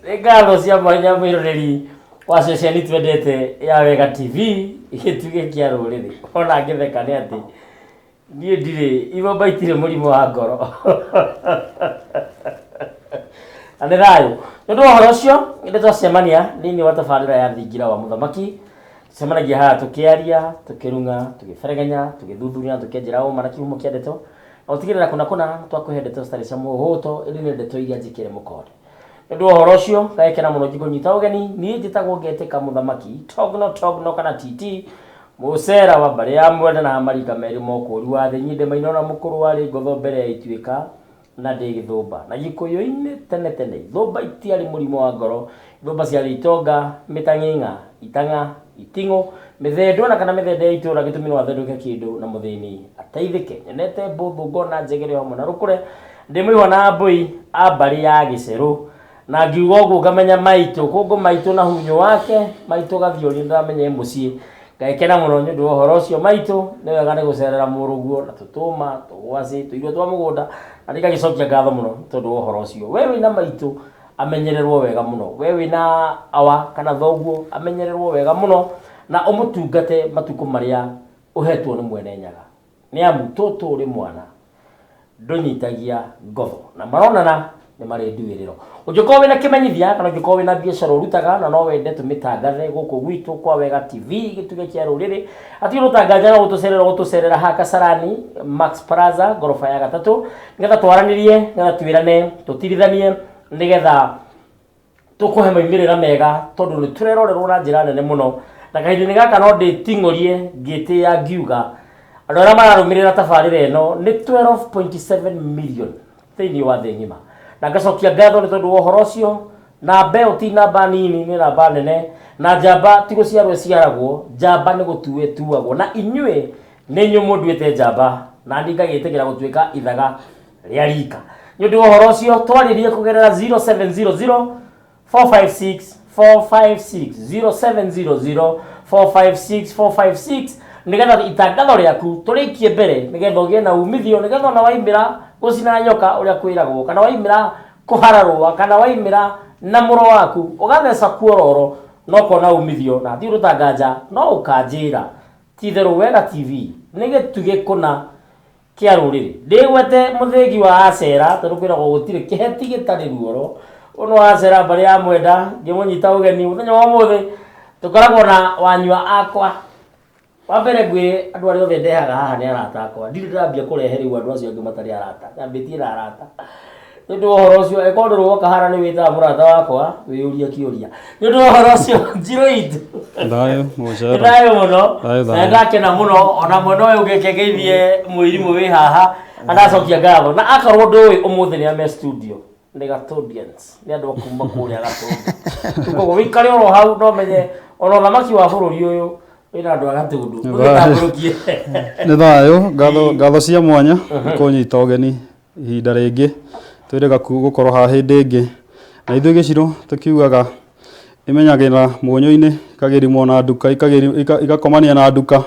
Nĩ ngatho cia mwanya mwĩroreri wa ceceni twendete ya Wega TV, gĩtugĩ kĩa rũrĩrĩ. Ona ngĩtheka nĩ atĩ niĩ ndirĩ ibomba itirĩ mũrimũ wa ngoro. Na nĩ thayũ. Nĩ ũndũ wa ũhoro ũcio, nĩ twacemania thĩinĩ wa tabarĩra ya Thingira wa Mũthamaki. Tũcemanagia haha tũkĩaria, tũkĩrung'a, tũgĩberegenya, tũgĩthuthuria na tũkĩenjera ũma na kĩhumo kĩa ndeto. Na gũtigĩrĩra kũna kũna twakũhe ndeto citarĩ cia mũhũhũto, ĩndĩ nĩ ndeto iria njĩkĩre mũkonde. Nĩ ũndũ wa ũhoro ũcio, ngagĩkena mũno ngĩkũnyita ũgeni, niĩ njĩtagwo Ngetĩka Mũthamaki, Togno Togno kana TT, mũcera wa mbarĩ ya Mwenda na marika merĩ ma ũkũũri wa thĩ, nyinde maina ona mũkũrũ warĩ ngotho mbere ya ituĩka na ndĩ gĩthũmba. Na Gĩkũyũ-inĩ tene tene ithũmba itiarĩ mũrimũ wa ngoro, ithũmba ciarĩ itonga, mĩtang'ing'a, itang'a, iting'ũ, mĩthendũ ona kana mĩthende ya itũra gĩtũmi no athendũke kĩndũ na mũthĩni ateithĩke. Nyonete mbũthũ ngona njegere o hamwe na rũkũre, ndĩ mũihwa na mbũi a mbarĩ ya gĩcerũ. Na ngiuga ũguo ngamenya maitũ, kũngũ maitũ na hunyũ wake, maitũ gathiori nĩndĩramenya e mũciĩ. Ngagĩkena mũno nĩ ũndũ wa ũhoro ũcio maitũ, nĩ wega nĩ gũcerera mũrũguo na tũtũma, tũgwacĩ, tũirio twa mũgũnda, na niĩ ngagĩcokia ngatho mũno nĩ tondũ wa ũhoro ũcio. We wĩna maitũ amenyererwo wega mũno, we wĩna awa kana thoguo amenyererwo wega mũno na ũmũtungate matukũ marĩa ũhetwo nĩ Mwene Nyaga. Nĩ amu tũtũ ũrĩ mwana ndũnyitagia ngotho na maronana nĩ marĩ nduĩrĩro. Ũngĩkorwo wĩna kĩmenyithia kana ũngĩkorwo wĩna biacara ũrutaga na no wende tũmĩtangathe gũkũ gwitũ kwa Wega TV gĩtugĩ kĩa rũrĩrĩ, hatirĩ ũtanganja no gũtũcerera ũgũtũcerera haha Kasarani Max Plaza ngoroba ya gatatũ nĩgetha twaranĩrie, nĩgetha twĩrane, tũtirithanie nĩgetha tũkũhe maumĩrĩra mega tondũ nĩ tũrerorerwo na njĩra nene mũno na kahinda-inĩ gaka no ndĩting'orie ngĩtĩĩa ngiuga andũ arĩa mararũmĩrĩra tabarĩra ĩno nĩ 12.7 million thĩinĩ wa thĩ ng'ima na ngacokia ngatho nĩ tondũ wa ũhoro ũcio namba ĩyo ti namba nini nĩ namba nene na njamba ti gũciarwo ĩciaragwo njamba nĩ gũtuo ĩtuagwo na inyuĩ nĩ inyuĩ mũnduĩte njamba na niĩ ngagĩtĩkĩra gũtuĩka ithaga rĩa rika nĩ ũndũ wa ũhoro ũcio twarĩrie kũgerera 0700 456 456 0700 456 456 nĩgetha itangatho rĩaku tũrĩkie mbere nĩgetha ũgĩe na umithio nĩgetha ona waimĩra gũcina nyoka ũrĩa kwĩragwo kana waimĩra kũhararũa kana waimĩra na mũro waku ũgatheca kuororo no kona umithio na thiĩ ũtanganja no ũkanjĩra ti itherũ Wega TV nĩ gĩtugĩ kũna kĩa rũrĩrĩ. Ndĩgwete mũthĩgi wa Acera tondũ kwĩragwo gũtirĩ kĩheti gĩtarĩ ruoro. Ũyũ nĩ wa Acera mbarĩ ya Mwenda, ngĩmũnyita ũgeni mũthenya wa ũmũthĩ tũkoragwo na wanyua akwa. Wa mbere ngwĩre andũ arĩa othe ndehaga haha nĩ arata akwa. Ndirĩ ndĩrambia kũrehe rĩu andũ acio angĩ matarĩ arata. Nyambĩtie na arata. Nĩ ũndũ wa ũhoro ũcio, angĩkorwo ndũrĩ woka haha na nĩ wĩtaga mũrata wakwa, wĩyũrie kĩũria. Nĩ ũndũ wa ũhoro ũcio, Njirũ itũ. Thayũ, Nĩ mũcera. thayũ mũno. Thayũ, Na thayũ. ndakena mũno ona mwena ũyũ ũngĩ ngeithie mũirimũ wĩ haha na ndacokia ngatho. Na akorwo ndũĩ ũmũthĩ nĩ ame studio nĩ Gatũndians, nĩ andũ a kuma kũrĩa Gatũndũ. Koguo wĩikare oro hau no menye ona ũthamaki wa bũrũri ũyũ wĩna andũ a Gatũndũ. Nĩ thayũ. Ũgĩtambũrũkie. Nĩ thayũ, ngatho ngatho cia mwanya nĩ kũnyita ũgeni ihinda rĩngĩ twĩrĩga gũkorwo haha hĩndĩ ĩngĩ. Na ithuĩ gĩcirũ tũkiugaga ĩmenyagĩra mũnyũ-inĩ ĩkagĩrimwo na nduka ĩgakomania na nduka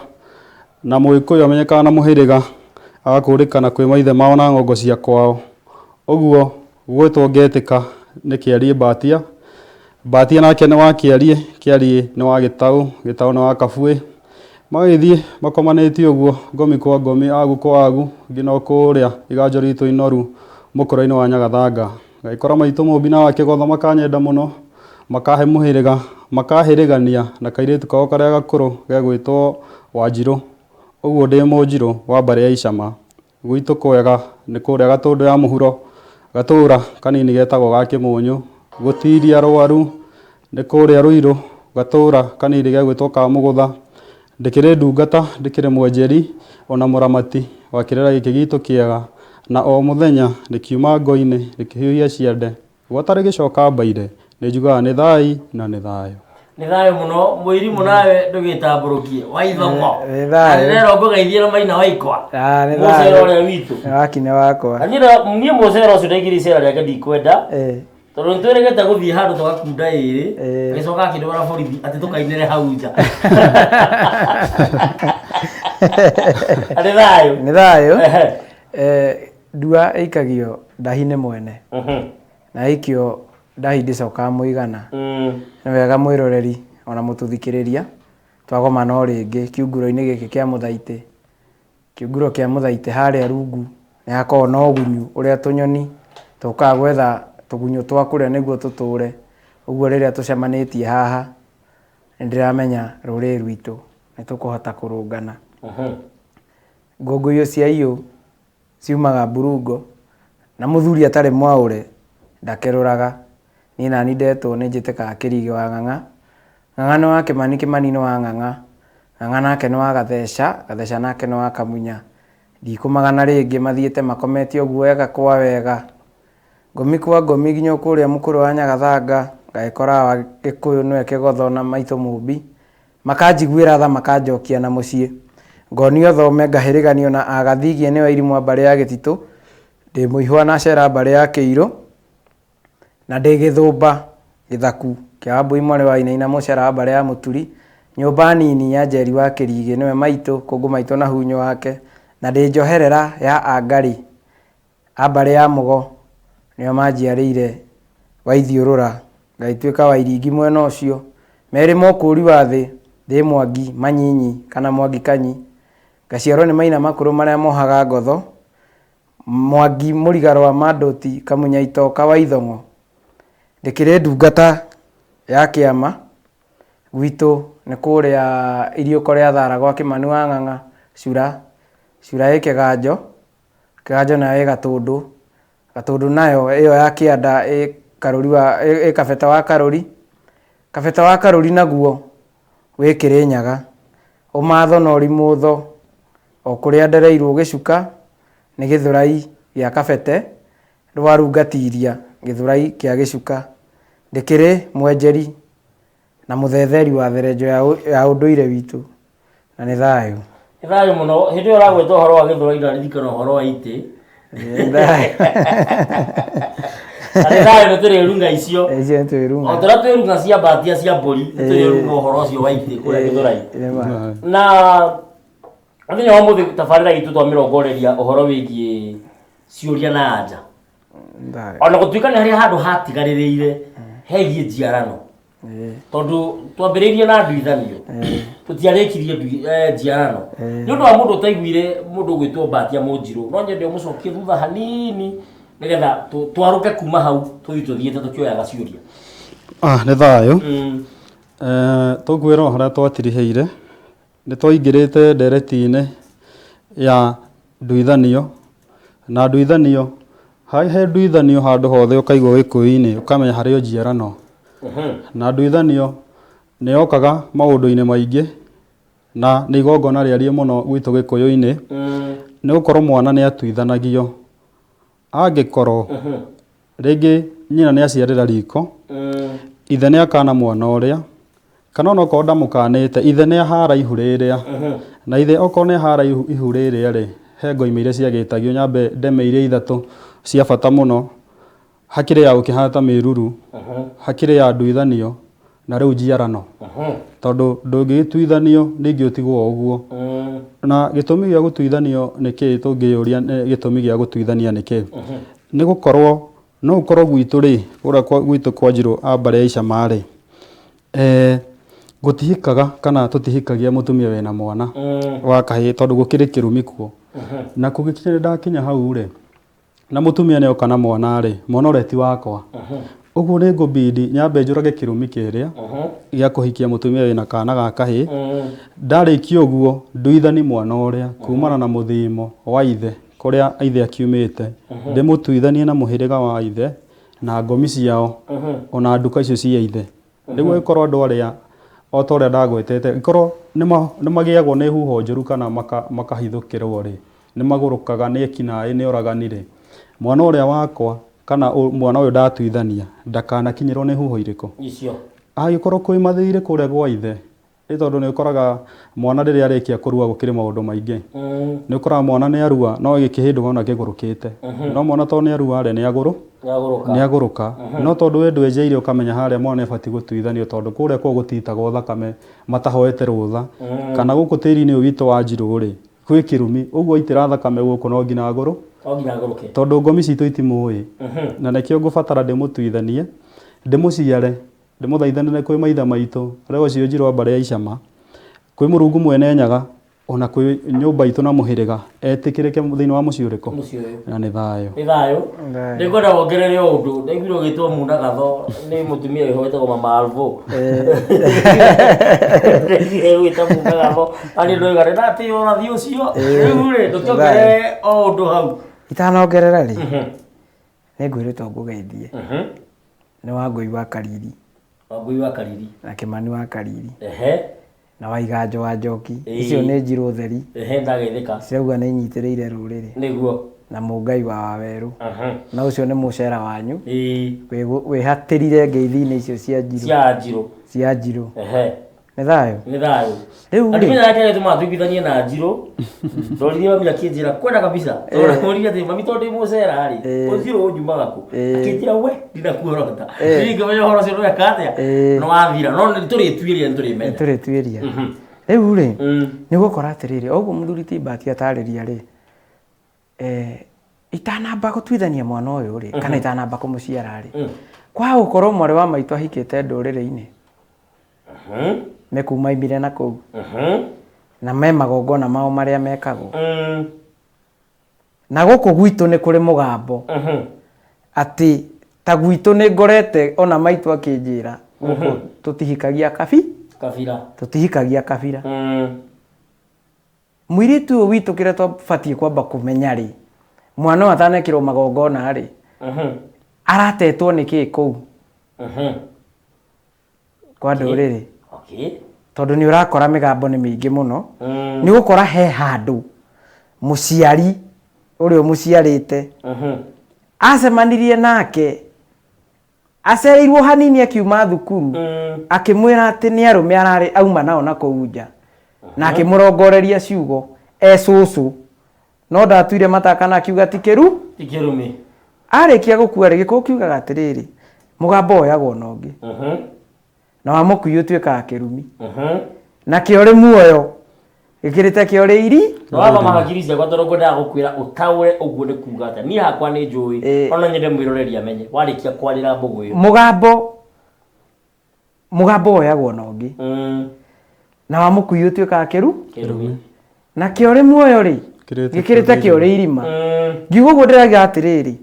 na mũgĩkũyũ amenyekaga na mũhĩrĩga agakũrĩkana kwĩ maithe mao na ng'ongo cia kwao. Ũguo gwĩtwo ngetĩka nĩ Kĩariĩ Mbatia, Mbatia nake nĩ wa Kĩariĩ, Kĩariĩ nĩ wa Gĩtaũ, Gĩtaũ nĩ wa Kabuĩ. Magagĩthiĩ makomanĩtie ũguo ngomi kwa ngomi, agu kwa agu, nginya o kũrĩa iganjo ritũ inoru mũkũra-inĩ wa Nyagathanga. Ngagĩkora maitũ Mũmbi na wa Kĩgotho makanyenda mũno, makahe mũhĩrĩga, makahĩrĩgania na kairĩtu kao karĩa gakũrũ gegwĩtwo Wanjirũ. Ũguo ndĩ Mũnjirũ wa mbarĩ ya Icama. Gwitũ kwega nĩ kũrĩa Gatũndũ ya mũhuro, gatũra kanini getagwo ga Kĩmũnyũ, gũtiria rwaru nĩ kũrĩa Rũirũ, gatũra kanini gegwĩtwo ka Mũgũtha. Ndĩkĩrĩ ndungata, ndĩkĩrĩ mwenjeri ona mũramati wa kĩrĩra gĩkĩ gitũ kĩega, na o mũthenya rĩkiuma ngo-inĩ rĩkĩhiũhia ciande. Gwata rĩgĩcoka mbaire, nĩ njugaga nĩ thai na nĩ thayũ. Nĩ thayũ mũno, mũirimũ nawe ndũgĩtambũrũkie, waithoko. Nĩ thayũ. Na nĩrerwo ngũgeithie na maina waikwa. Ah, nĩ Mũcere thayũ. ũrĩa witũ. Nĩ wakinya wakwa. Na niĩ niĩ mũcere ũcio ndaigire icera rĩake ndikwenda. Eh. Tondũ nĩ twĩrĩgĩte gũthiĩ handũ tũgakunda ĩrĩ, Eh. agĩcoka akĩndwara borithi atĩ tũkainĩre hau nja. Na nĩ thayũ. Nĩ thayũ. Ehe. Eh, ndua ĩikagio ndahi nĩ mwene. Na ĩikio Ndahi ndĩcokaga mũigana. Nĩ wega mwĩroreri ona mũtũthikĩrĩria, twagomana o rĩngĩ kiunguro-inĩ gĩkĩ kĩa Mũthaitĩ. Kĩunguro kĩa Mũthaitĩ harĩa rungu nĩ hakoragwo na ũgunyu ũrĩa tũnyoni tũkaga gwetha tũgunyũ twa kũrĩa nĩguo tũtũre. Ũguo rĩrĩa tũcemanĩtie haha, nĩ ndĩramenya rũrĩrĩ rwitũ nĩ tũkũhota kũrũngana. Ngũngũiyũ cia iyũ ciumaga mburungo, na mũthuri atarĩ mwaũre ndakerũraga. Niĩ nani ndetwo nĩ njĩtĩkaga Kĩrigĩ wa Ng'ang'a. Ng'ang'a nĩ wa Kĩmani, Kĩmani nĩ wa Ng'ang'a. Ng'ang'a nake nĩ wa Gatheca, Gatheca nake nĩ wa Kamunya. Ndikũmagana rĩngĩ mathiĩte makomete ũguo wega kwa wega. Ngomi kwa ngomi nginya kũrĩa mũkũrũ wa Nyagathanga, ngagĩkora wa Gĩkũyũ nĩwe Kĩgotho na maitũ Mũmbi. Makanjiguĩra tha makanjokia na mũciĩ. Ngonio thome ngahĩrĩganio na Agathigie nĩwe irimũ a mbarĩ ya Gĩtitũ, ndĩ mũihwa na Acera mbarĩ ya Kĩirũ, na ndĩ gĩthũmba gĩthaku kĩa Wambũi mwarĩ wa Wainaina mũcera wa mbarĩ ya Mũturi, nyũmba nini ya Njeri wa Kĩrigĩ nĩwe maitũ, kũngũ maitũ na hunyũ wake, na ndĩ njoherera ya Angarĩ a mbarĩ ya Mũgo nĩo manjiarĩire Waithiũrũra, ngagĩtuĩka wa Iringi mwena ũcio, merĩ ma ũkũũri wa thĩ, ndĩ Mwangi Manyinyi kana Mwangi Kanyi, ngaciarwo nĩ Maina Makũrũ marĩa mohaga ngotho, Mwangi Mũrigarwa Mandũti Kamunya Itoka wa Ithong'o, ndĩkĩrĩ ndungata ya kĩama, gwitũ nĩ kũrĩa Iriũko rĩa Thara gwa Kĩmani wa Ng'ang'a, Cura, Cura ĩ Kĩganjo. Kĩganjo nayo ĩ Gatũndũ, Gatũndũ nayo ĩyo ya kĩanda ĩ Karũri wa ĩ Kabeta wa Karũri, Kabeta wa Karũri naguo wĩ Kĩrĩnyaga, Ũmatho na Ũrimũtho o kũrĩa ndereirwo gĩcuka nĩ Gĩthũrai gĩa Kabete, Rwaru Ngatiria Gĩthũrai kĩa gĩcuka, ndĩkĩrĩ mwenjeri na mũthetheri wa therenjo ya ũndũire witũ. Na nĩ thayũ. Nĩ thayũ mũno. Hĩndĩ ĩyo ũragweta ũhoro wa Gĩthũrai ndaririkana ũhoro wa itĩ. Nĩ thayũ. Na nĩ thayũ nĩ tũrĩrunga icio. Icio nĩ twĩrunga. O ta ũrĩa twĩrunga cia mbatia cia mbũri, nĩ tũrĩrunga ũhoro ũcio wa itĩ kũrĩa Gĩthũrai. Na mũthenya wa ũmũthĩ tabarĩra itũ twamĩrongoreria ũhoro wĩgiĩ ciũria na anja. Ona gũtuĩka nĩ harĩ handũ hatigarĩrĩire hegiĩ njiarano. Tondũ twambĩrĩirie na nduithanio tũtiarĩkirie njiarano nĩ ũndũ wa mũndũ ũtaiguire mũndũ ũgwĩtwo Mbatia Mũnjirũ no nyende ũmũcokie thutha hanini nĩgetha twarũke kuma hau tũthiĩ tũthiĩte tũkĩoyaga ciũria. Nĩ thayũ. Tũkwĩra o harĩa twatirihĩire nĩ twaingĩrĩte ndereti-inĩ ya nduithanio na nduithanio he nduithanio handũ hothe ũkaigua gĩkũyũ-inĩ ũkamenya harĩ o njiarano. Na nduithanio nĩ yokaga maũndũ-inĩ maingĩ na nĩ igongona rĩariĩ mũno gwitũ gĩkũyũ-inĩ nĩ gũkorwo mwana nĩ atuithanagio angĩkorwo rĩngĩ nyina nĩ aciarĩra riko ithe nĩ akana mwana ũrĩa kana ona okorwo ndamũkanĩte ithe nĩ ahara ihu rĩrĩa na ithe okorwo nĩ ahara ihu rĩrĩa rĩ he ngoima iria ciagĩtagio nyambe ndeme iria ithatũ cia bata mũno hakĩrĩ ya gũkĩhata mĩruru hakĩrĩ ya nduithanio na rĩu njiarano tondũ ndũngĩgĩtuithanio ningĩ ũtigwo o ũguo na gĩtũmi gĩa gũtuithanio nĩ kĩĩ tũngĩyũria gĩtũmi gĩa gũtuithania nĩ kĩĩ nĩ gũkorwo no ũkorwo gwitũ rĩ kũrĩa gwitũ kwa Njirũ a mbarĩ ya Icama rĩ gũtihikaga kana tũtihikagia mũtumia wĩna mwana wa kahĩĩ tondũ gũkĩrĩ kĩrumi kuo na kũngĩkinya nĩ ndakinya hau rĩ na mũtumia nĩ oka na mwana rĩ mwana ũrĩa ti wakwa ũguo nĩ ngũbidi nyambe njũrage kĩrumi kĩrĩa gĩa kũhikia mũtumia wĩna kana ga kahĩĩ ndarĩkia ũguo nduithani mwana ũrĩa kumana na mũthimo wa ithe kũrĩa ithe akiumĩte ndĩmũtuithanie na mũhĩrĩga wa ithe na ngomi ciao ona nduka icio cia ithe nĩguo ĩkorwo andũ arĩa o ta ũrĩa ndagwetete ĩkorwo nĩ magĩagwo nĩ huho njũru kana makahithũkĩrwo rĩ nĩ magũrũkaga nĩ ekinaĩ nĩ oragani rĩ mwana ũrĩa wakwa kana mwana ũyũ ndatuithania ndakanakinyĩrwo nĩ huho irĩkũ icio angĩkorwo kwĩ mathirĩ kũrĩa gwa ithe nĩ tondũ nĩ ũkoraga mwana rĩrĩa arĩkia kũrua gũkĩrĩ maũndũ maingĩ nĩ ũkoraga mwana nĩ arua no gĩkĩhĩndĩ wona kĩgũrũkĩte no mwana tondũ nĩ arua rĩ nĩ agũrũ Nĩagũrũka. nĩ agũrũka no tondũ we ndwenjeire ũkamenya harĩa mwana nĩ abatiĩ gũtuithanio tondũ kũrĩa kwao gũtitagwo thakame matahoete rũtha kana gũkũ tĩri-inĩ ũyũ witũ wa Njirũ rĩ kwĩ kĩrumi ũguo aitĩra thakame gũkũ no nginya agũrũ No nginya agũrũke. tondũ ngomi citũ itimũĩ na nĩkĩo ngũbatara ndĩmũtuithanie Ndĩmũciare, ndĩmũthaithanĩre kwĩ maithe maitũ, arĩa acio Njirũ a mbarĩ ya Icama, kwĩ Mũrungu Mwene Nyaga, ona kwĩ nyũmba itũ na mũhĩrĩga, etĩkĩrĩke thĩinĩ wa mũciĩ ũrĩkũ? Mũciĩ ũyũ. Na nĩ thayũ. Nĩ thayũ. Thayũ. Nĩ ngwenda wongerere o ũndũ. Ndaiguire ũgĩtwo Muna Gatho nĩ mũtumia wĩho wĩtagwo Mama Alvo. Ndaiguire ũgĩta Muna Gatho. Na nĩ ndoiga nĩ ndatĩo ũrathi ũcio. Rĩu rĩ, ndũkĩongerere o ũndũ hau. Itanongerera rĩ, nĩ ngwĩrĩtwo ngũgeithie. Nĩ Wangũi wa Kariri. Wangũi wa Kariri. Na Kĩmani wa Kariri. Ehe. Na Waiganjo wa Njoki. Ĩĩ. Icio nĩ njirũ theri. Ehe, ndageithĩka. Cirauga nĩ inyitĩrĩire rũrĩrĩ. Nĩguo. Na Mũngai wa Wawerũ. Na ũcio nĩ mũcera wanyu. Ĩĩ. Wĩhatĩrire ngeithi-inĩ icio cia njirũ. Cia njirũ. Cia njirũ. Ehe. Nĩ thayũ? Nĩ thayũ. Rĩu rĩ. Andũ mena kĩrĩa gĩtũmaga tũiguithanie na njirũ. Ndoririe mami akĩnjĩra kwenda kabisa. Tondũ ndamũririe atĩ mami tondũ ndĩ mũcera rĩ, ũnjirũ ũnjumaga kũ? Akĩnjĩra we ndinakuorota. Niĩ ngĩmenya ũhoro ũcio ndweka atĩa? Nĩ wathira. No nĩ tũrĩtuĩria nĩ tũrĩmenya. Nĩ tũrĩtuĩria. Rĩu rĩ, nĩ ũgũkora atĩrĩrĩ, o ũguo mũthuri ti Bahati atarĩria rĩ, itanamba gũtuithania mwana ũyũ rĩ, kana itanamba kũmũciara rĩ, kwa gũkorwo mwarĩ wa maitũ ahikĩte ndũrĩrĩ-inĩ, nĩ kuma aimire na kũu, na me magongona mao marĩa mekagwo. Na gũkũ gwitũ nĩ kũrĩ mũgambo atĩ ta gwitũ nĩ ngorete ona maitũ akĩnjĩra gũkũ tũtihikagia kabi, Kabira. Tũtihikagia kabira. Mũirĩtu ũyũ witũ kĩrĩa twabatiĩ kwamba kũmenya rĩ, mwana ũyũ atanekĩrwo magongona rĩ, aratetwo nĩ kĩ kũu kwa ndũrĩrĩ? Tondũ nĩ ũrakora mĩgambo nĩ mĩingĩ mũno. Nĩ ũgũkora he handũ mũciari ũrĩa ũmũciarĩte acemanirie nake acereirwo hanini akiuma thukuru, akĩmwĩra atĩ nĩ arũme ararĩ auma nao na kũu nja, na akĩmũrongoreria ciugo e cũcũ, no ndatuire mata kana akiuga ti kĩru, Ti kĩrumi. Arĩkia gũkua rĩ, gĩkũyũ kiugaga atĩrĩrĩ, mũgambo woyagwo na ũngĩ, na wa mũkui ũtuĩkaga kĩrumi, na kĩo rĩ muoyo gĩkĩrĩte kĩo rĩ iri. Wathoma hakiri ciakwa tondũ ngwendaga gũkwĩra ũtaũre ũguo nĩ kuga atĩa. Niĩ hakwa nĩ njũĩ, ona nyende mwĩroreri amenye warĩkia kwarĩra mbũgũ ĩyo. Mũgambo woyagwo na ũngĩ, na wa mũkui ũtuĩkaga kĩru, Kĩrumi. Na kĩo rĩ muoyo rĩ Gĩkĩrĩte gĩkĩrĩte kĩo rĩ irima. Ngiuga ũguo ndĩrauga atĩrĩrĩ,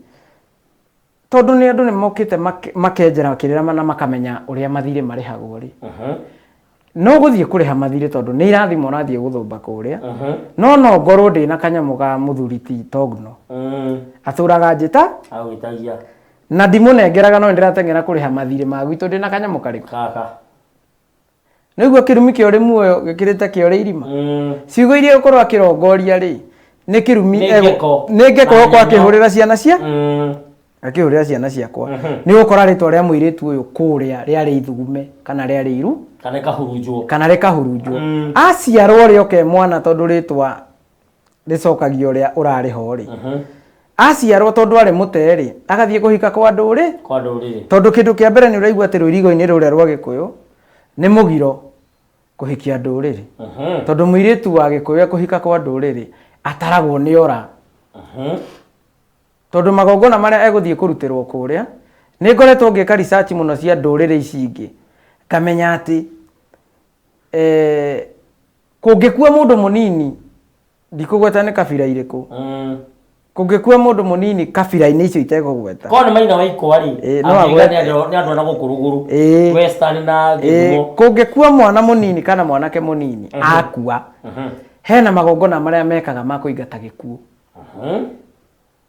tondũ nĩ andũ nĩ mokĩte makenjera kĩrĩra na makamenya ũrĩa mathirĩ marĩhagwo rĩ, no gũthiĩ kũrĩha mathirĩ tondũ nĩ irathimo ũrathiĩ gũthũmba kũrĩa, no no ngorwo ndĩ na kanyamũ ga mũthuri ti Togno, atũraga njĩta Agwĩtagia. Na ndimũnengeraga, no nĩndĩrateng'era kũrĩha mathirĩ ma gwitũ ndĩ na kanyamũ karĩkũ? Kaka. Nĩguo kĩrumi kĩa ũrĩ muoyo gĩkĩrĩte kĩa ũrĩ irima. Ciugo iria ũkorwo akĩrongoria rĩ, nĩ kĩrumi. Nĩ ngeko. Nĩ ngeko Na gũkorwo nyonyo. akĩhũrĩra ciana cia akĩhũrĩra ciana ciakwa. Nĩ ũgũkora rĩtwa rĩa mũirĩtu ũyũ kũrĩa rĩarĩ ithugume kana rĩarĩ iru, Kana ĩkahurunjwo. Kana rĩkahurunjwo. Aciarwo rĩoke mwana, tondũ rĩtwa rĩcokagio ũrĩa ũrarĩho rĩ, aciarwo tondũ arĩ mũte rĩ, agathiĩ kũhika kwa ndũrĩ, Kwa ndũrĩrĩ. Tondũ kĩndũ kĩa mbere nĩ ũraigua atĩ rũirigo-inĩ rũrĩa rwa gĩkũyũ nĩ mũgiro kũhikia ndũrĩrĩ, tondũ mũirĩtu wa gĩkũyũ ekũhika kwa ndũrĩrĩ ataragwo nĩ ora, tondũ magongona marĩa egũthiĩ kũrutĩrwo kũrĩa. Nĩ ngoretwo ngĩka research mũno cia ndũrĩrĩ ici ingĩ, ngamenya atĩ kũngĩkua mũndũ mũnini, ndikũgweta nĩ kabira irĩkũ, kũngĩkua mũndũ mũnini kabira-inĩ icio itekũgweta, Korwo nĩ maina wa ikwa rĩ, Ĩĩ, no angiuga agwete. nĩ andũ a na gũkũ rũgũrũ, Western na Gĩthumo. Kũngĩkua mwana mũnini kana mwanake mũnini akua, hena magongona marĩa mekaga ma kũingata gĩkuũ.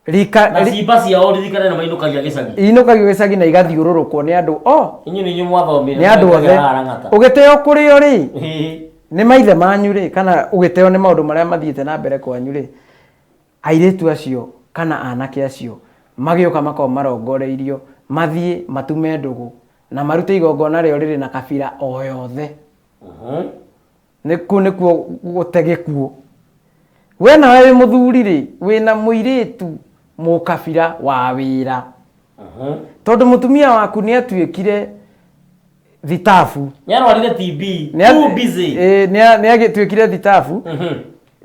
Rika Na cimba ciao ririkane nĩ mainũkagia gĩcagi. Inũkagio gĩcagi na igathiũrũrũkwo nĩ andũ o Inyuĩ nĩ inyuĩ mwathomire. Nĩ andũ othe. Rang'ata. Ũgĩteo kũrĩo rĩ nĩ maithe manyu rĩ, kana ũgĩteo nĩ maũndũ marĩa mathiĩte na mbere kwanyu rĩ, airĩtu acio kana anake acio magĩũka makoragwo marongoreirio mathiĩ matume ndũgũ na marute igongona rĩo rĩrĩ na kabira o yothe. Nĩ kũu nĩkuo gũte gĩkuũ. We nawe wĩ mũthuri rĩ, wĩna mũirĩtu mũkabira wa wĩra, tondũ mũtumia waku nĩ atuĩkire thitabu. Nĩ arwarire TB. Too busy. Nĩ agĩtuĩkire thitabu.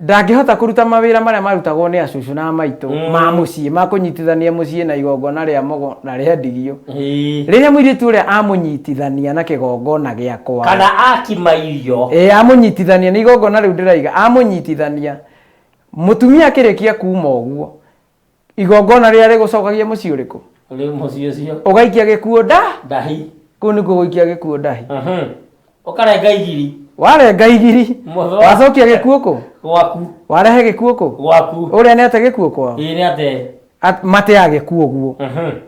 Ndangĩhota kũruta mawĩra marĩa marutagwo nĩ acũcũ na maitũ ma mũciĩ, ma kũnyitithania mũciĩ na igongona rĩa mogo na rĩa ndigio. Rĩrĩa mũirĩtu ũrĩa amũnyitithania na kĩgongona gĩa kwao, Kana akima irio. Ĩĩ, amũnyitithania nĩ igongona rĩu ndĩraiga, amũnyitithania mũtumia akĩrĩkia kuma ũguo, igongona rĩrĩa rĩgũcokagia mũciĩ ũrĩkũ? Rĩu mũciĩ ũcio. Ũgaikia gĩkuũ nda? Ndahi. Kũu nĩkuo gũikia gĩkuũ ndahi. Ũkarenga igiri. Warenga igiri. Mũthwa. Wacokia gĩkuũ kũ? Gwaku. Warehe gĩkuũ kũ? Gwaku. Ũrĩa nĩ ate gĩkuũ kwao? Ĩĩ nĩ ate. Mateaga gĩkuũ ũguo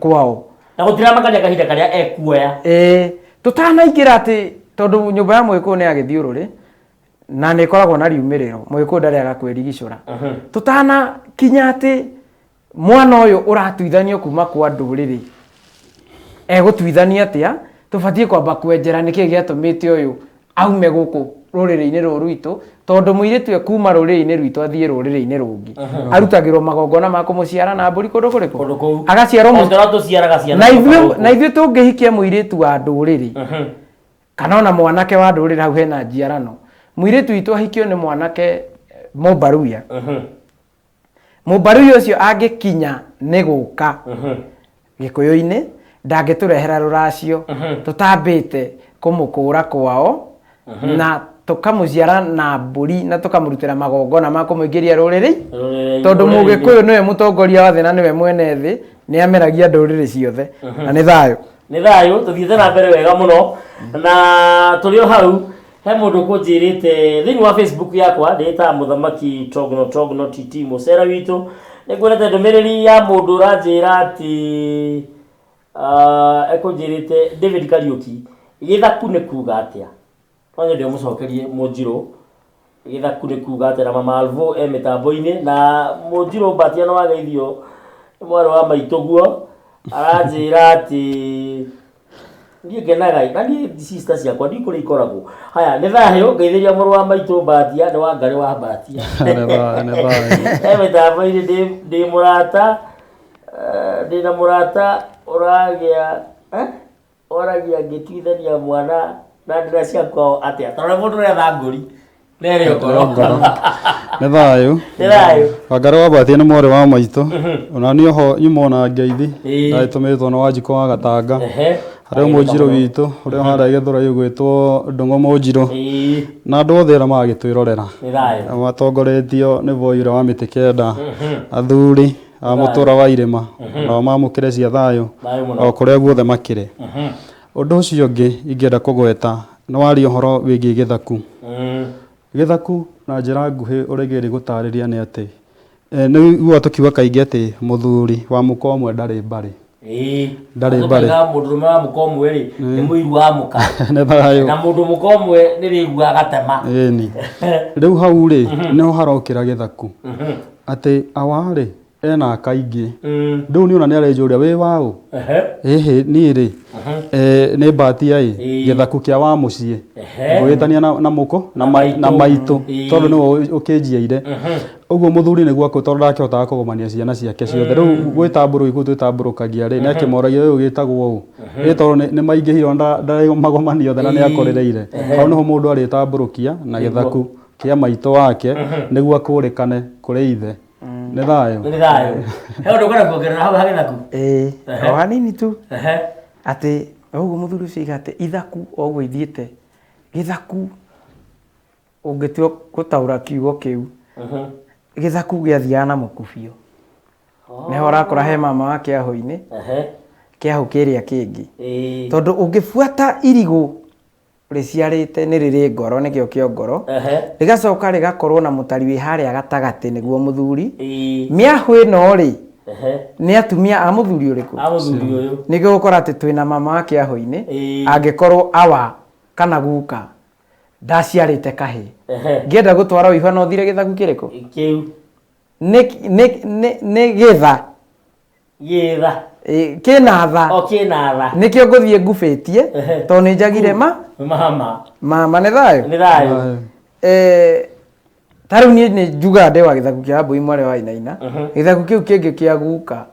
kwao. Na gũtiramakania kahinda karĩa ekuoya. Ĩĩ, tũtanaingĩra atĩ tondũ nyũmba ya mũgĩkũyũ nĩ ya gĩthiũrũrĩ na nĩ ĩkoragwo na riumĩrĩro, mũgĩkũyũ ndarĩaga kwĩrigicũra. Tũtanakinya atĩ mwana ũyũ ũratuithanio kuma kwa ndũrĩrĩ egũtuithania atĩa, tũbatiĩ kwamba kwenjera nĩkĩ gĩatũmĩte ũyũ aume gũkũ rũrĩrĩ-inĩ rũrũ rwitũ, tondũ mũirĩtu ekuma rũrĩrĩ-inĩ rwitũ athiĩ rũrĩrĩ-inĩ rũngĩ, arutagĩrwo magongona ma kũmũciara na mbũri kũndũ kũrĩkũ? Kũndũ kũu. Agaciarwo O ta ũrĩa tũciaraga ciana Na kuuma ithuĩ gũkũ. Na ithuĩ tũngĩhikia mũirĩtu wa ndũrĩrĩ kana ona mwanake wa ndũrĩrĩ, hau hena njiarano, mũirĩtu witũ ahikio nĩ mwanake mũmbaruya, mũmbaruya ũcio angĩkinya nĩ gũka gĩkũyũ-inĩ ndangĩtũrehera rũracio tũtambĩte kũmũkũra kwao na tũkamũciara na mbũri na tũkamũrutĩra magongona ma kũmũingĩria rũrĩrĩ, Rũrĩrĩ- tondũ rũrĩrĩ-inĩ. Mũgĩkũyũ nĩwe mũtongoria wa thĩ na nĩwe mwene thĩ, nĩ ameragia ndũrĩrĩ ciothe, na nĩ thayũ. Nĩ thayũ, tũthiĩte na mbere wega mũno na tũrĩ o hau he mũndũ kũnjĩrĩte thĩinĩ wa Facebook yakwa ndĩtaga Mũthamaki Togno Togno TT mũcera witũ. Nĩ nguonete ndũmĩrĩri ya mũndũ ũranjĩra atĩ ekũnjĩrĩte David Kariũki, gĩthaku nĩ kuga atĩa? No nyende ũmũcokerie Mũnjirũ, gĩthaku nĩ kuga atĩa? Na Mama Alvo e mĩtambo-inĩ na Mũnjirũ Mbatia nĩ wageithio nĩ mwarĩ wa maitũ guo, aranjĩra atĩ niĩ ngenaga na niĩ sister ciakwa ndi kũrĩa ikoragwo. Haya, nĩ thayũ, ngeithĩria mũrũ wa maitũ Mbatia, nĩ wa Ngarĩ wa Mbatia. Nĩ thayũ, nĩ thayũ. E mĩtambo-inĩ. Ndĩ mũrata ndĩ na mũrata ũragĩa oragia ngĩtuithania mwana na ndĩra cia kwao atĩa, tondũ mũndũ ũretha ngũri nerĩ ngoro. Nĩ thayũ. Nĩ thayũ. Wangarĩ wa Mbatia nĩ mwarĩ wa maitũ, ona niĩ oho nyuma ona ngeithi ndagĩtũmĩtwo nĩ Wanjikũ wa Gatanga, harĩ mũnjirũ witũ ũrĩa harĩa Gĩthũrai ũgwĩtwo Ndũng'ũ Mũnjirũ, na andũ othe arĩa maragĩtwĩrorera Nĩ thayũ. Matongoretio nĩ Voi ũrĩa wa mĩtĩ kenda, athuri a mũtũra wa irĩma nao mamũkĩre cia thayũ Thayũ mũno. o kũrĩa guothe makĩrĩ. Ũndũ ũcio ũngĩ ingĩenda kũgweta nĩ waria ũhoro wĩgiĩ gĩthaku. Gĩthaku na njĩra nguhĩ ũrĩa ingĩgeria gũtarĩria nĩ atĩ nĩ ũiguaga tũkiuga kaingĩ atĩ mũthuri wa mũka ũmwe ndarĩ mbarĩ. Ndarĩ mbarĩ. Tũkauga mũndũrũme wa mũka ũmwe rĩ nĩ mũiru wa mũka. Nĩ thayũ. Na mũndũ mũka ũmwe nĩ rĩguaga gatema. Ĩni rĩu hau rĩ nĩho harokĩra gĩthaku, atĩ awa rĩ ena aka aingĩ, rĩu nĩ ona nĩ arenjũria wĩ waũ. Ĩhĩ, niĩ rĩ nĩ Mbatia ĩ gĩthaku kĩa wa mũciĩ, ngũgĩtania na mũkũ na maitũ tondũ nĩwe ũkĩnjiaire ũguo. Mũthuri nĩguo akũ tondũ ndakĩhotaga kũgomania ciana ciake ciothe, rĩu gwĩtambũrũkia kũu twĩtambũrũkagia rĩ, nĩ akĩmoragia ũyũ gĩtagwo ũũ ĩ, tondũ nĩ maingĩhire ona ndarĩmagomania othe na nĩ akũrĩrĩire. Hau nĩho mũndũ arĩtambũrũkia na gĩthaku kĩa maitũ wake nĩguo akũrĩkane kũrĩ ithe. Nĩ thayũ. Nĩ thayũ. He ũndũ ũkwenda kuongerera hau ha gĩthaku? Ĩĩ, o hanini tu, atĩ ũguo mũthuri ũcio aiga atĩ ithaku o ũguo ithiĩte gĩthaku, ũngĩtua gũtaũra kiugo kĩu, gĩthaku gĩathiaga na mũkubio, nĩho ũrakora he mama wa kĩahũ-inĩ, kĩahũ kĩrĩa kĩngĩ, tondũ ũngĩbuata irigũ rĩciarĩte nĩ rĩrĩ ngoro, nĩkĩo kĩo ngoro, rĩgacoka rĩgakorwo na mũtari wĩ harĩa gatagatĩ nĩguo mũthuri. Mĩahũ ĩno rĩ, nĩ atumia a mũthuri ũrĩkũ? A mũthuri ũyũ. Nĩkĩo gũkora atĩ twĩna mama wa kĩahũ-inĩ, angĩkorwo awa kana guka ndaciarĩte kahĩĩ, ngĩenda gũtwara ũihwa no thire gĩthaku kĩrĩkũ? Kĩu. Nĩ gĩtha. Gĩtha. Ĩ, kĩna tha. O kĩna tha. Nĩkĩo ngũthiĩ ngubĩtie, tondũ nĩ njagire ma mama. Mama, nĩ thayũ. Nĩ thayũ. Ta rĩu niĩ nĩ njugaga ndĩ wa gĩthaku kĩa Wambui mwarĩ wa Wainaina. Gĩthaku kĩu kĩngĩ kĩa guka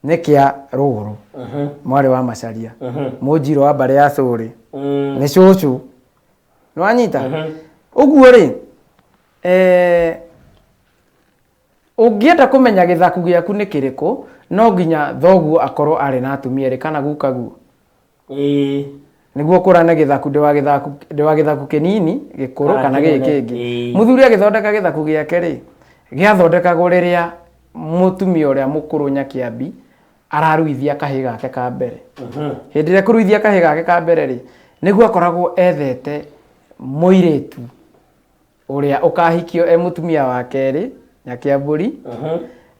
nĩ kĩa Rũgũrũ mwarĩ wa Macaria, mũnjirũ wa mbarĩ ya Cũrĩ, nĩ cũcũ, nĩwanyita ũguo rĩ. Ũngĩenda kũmenya gĩthaku gĩaku nĩ kĩrĩkũ, no nginya thoguo akorwo arĩ na atumia erĩ kana gukaguo. Nĩguo ũkũrane gĩthaku ndĩ wa gĩthaku ndĩ wa gĩthaku kĩnini gĩkũrũ Kana kana gĩkĩ kĩnene. kĩngĩ. Mũthuri agĩthondeka gĩthaku gĩake rĩ, gĩathondekagwo rĩrĩa mũtumia ũrĩa mũkũrũ Nyakĩambi araruithia kahĩĩ gake ka mbere. Hĩndĩ ĩrĩa ekũruithia kahĩĩ gake ka mbere rĩ, nĩguo akoragwo ethete mũirĩtu ũrĩa ũkahikio e mũtumia wa kerĩ Nyakĩambũri,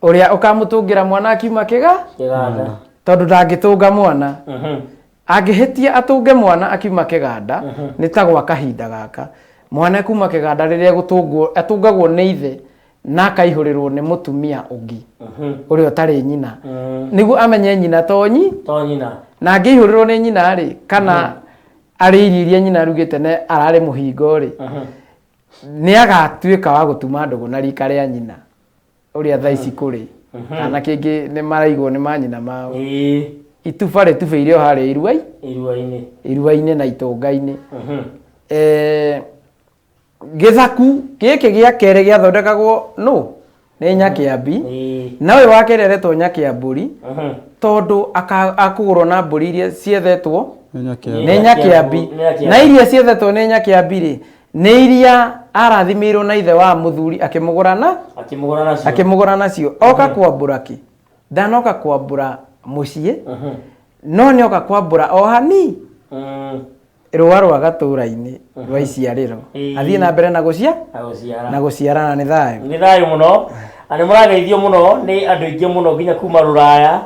ũrĩa ũkamũtũngĩra mwana akiuma kĩga, Kĩganda. tondũ ndangĩtũnga mwana. Angĩhĩtia atũnge mwana akiuma kĩganda, nĩ ta gwa kahinda gaka. Mwana kuma kĩganda rĩrĩa egũtũngwo, atũngagwo nĩ ithe na akaihũrĩrwo nĩ mũtumia ũngĩ ũrĩa ũtarĩ nyina. Nĩguo amenye nyina to nyi, To nyina. na angĩihũrĩrwo nĩ nyina rĩ, kana arĩ irio iria nyina arugĩte na ararĩ mũhingo rĩ, nĩ agatuĩka wa gũtuma ndũgũ na rika rĩa nyina ũrĩa thaa ici kũrĩ. Anake aingĩ nĩ maraigwo nĩ manyina mao. Ituba rĩtubĩire o harĩa irua-inĩ. Irua-inĩ. Irua-inĩ na itũnga-inĩ. Gĩthaku gĩkĩ gĩa kerĩ gĩathondekagwo nũ? Nĩ Nyakĩambi. Na ũyũ wa kerĩ aretwo Nyakĩambũri tondũ akũgũrwo na mbũri iria ciethetwo Nĩ nĩ Nyakĩambi. Na iria ciethetwo nĩ Nyakĩambi rĩ, nĩ iria arathimĩirwo na ithe wa mũthuri akĩmũgũra na Akĩmũgũra nacio. Akĩmũgũra nacio. Oka kwambũra kĩ? Ndanoka kwambũra mũciĩ, no nĩoka kwambũra o hani rũa rwa gatũra-inĩ rwa iciarĩro. Athiĩ na mbere na gũcia Na gũciara. Na gũciarana nĩ thayũ. Nĩ thayũ mũno. Na nĩ mũrageithio mũno nĩ andũ aingĩ mũno nginya kuma Rũraya.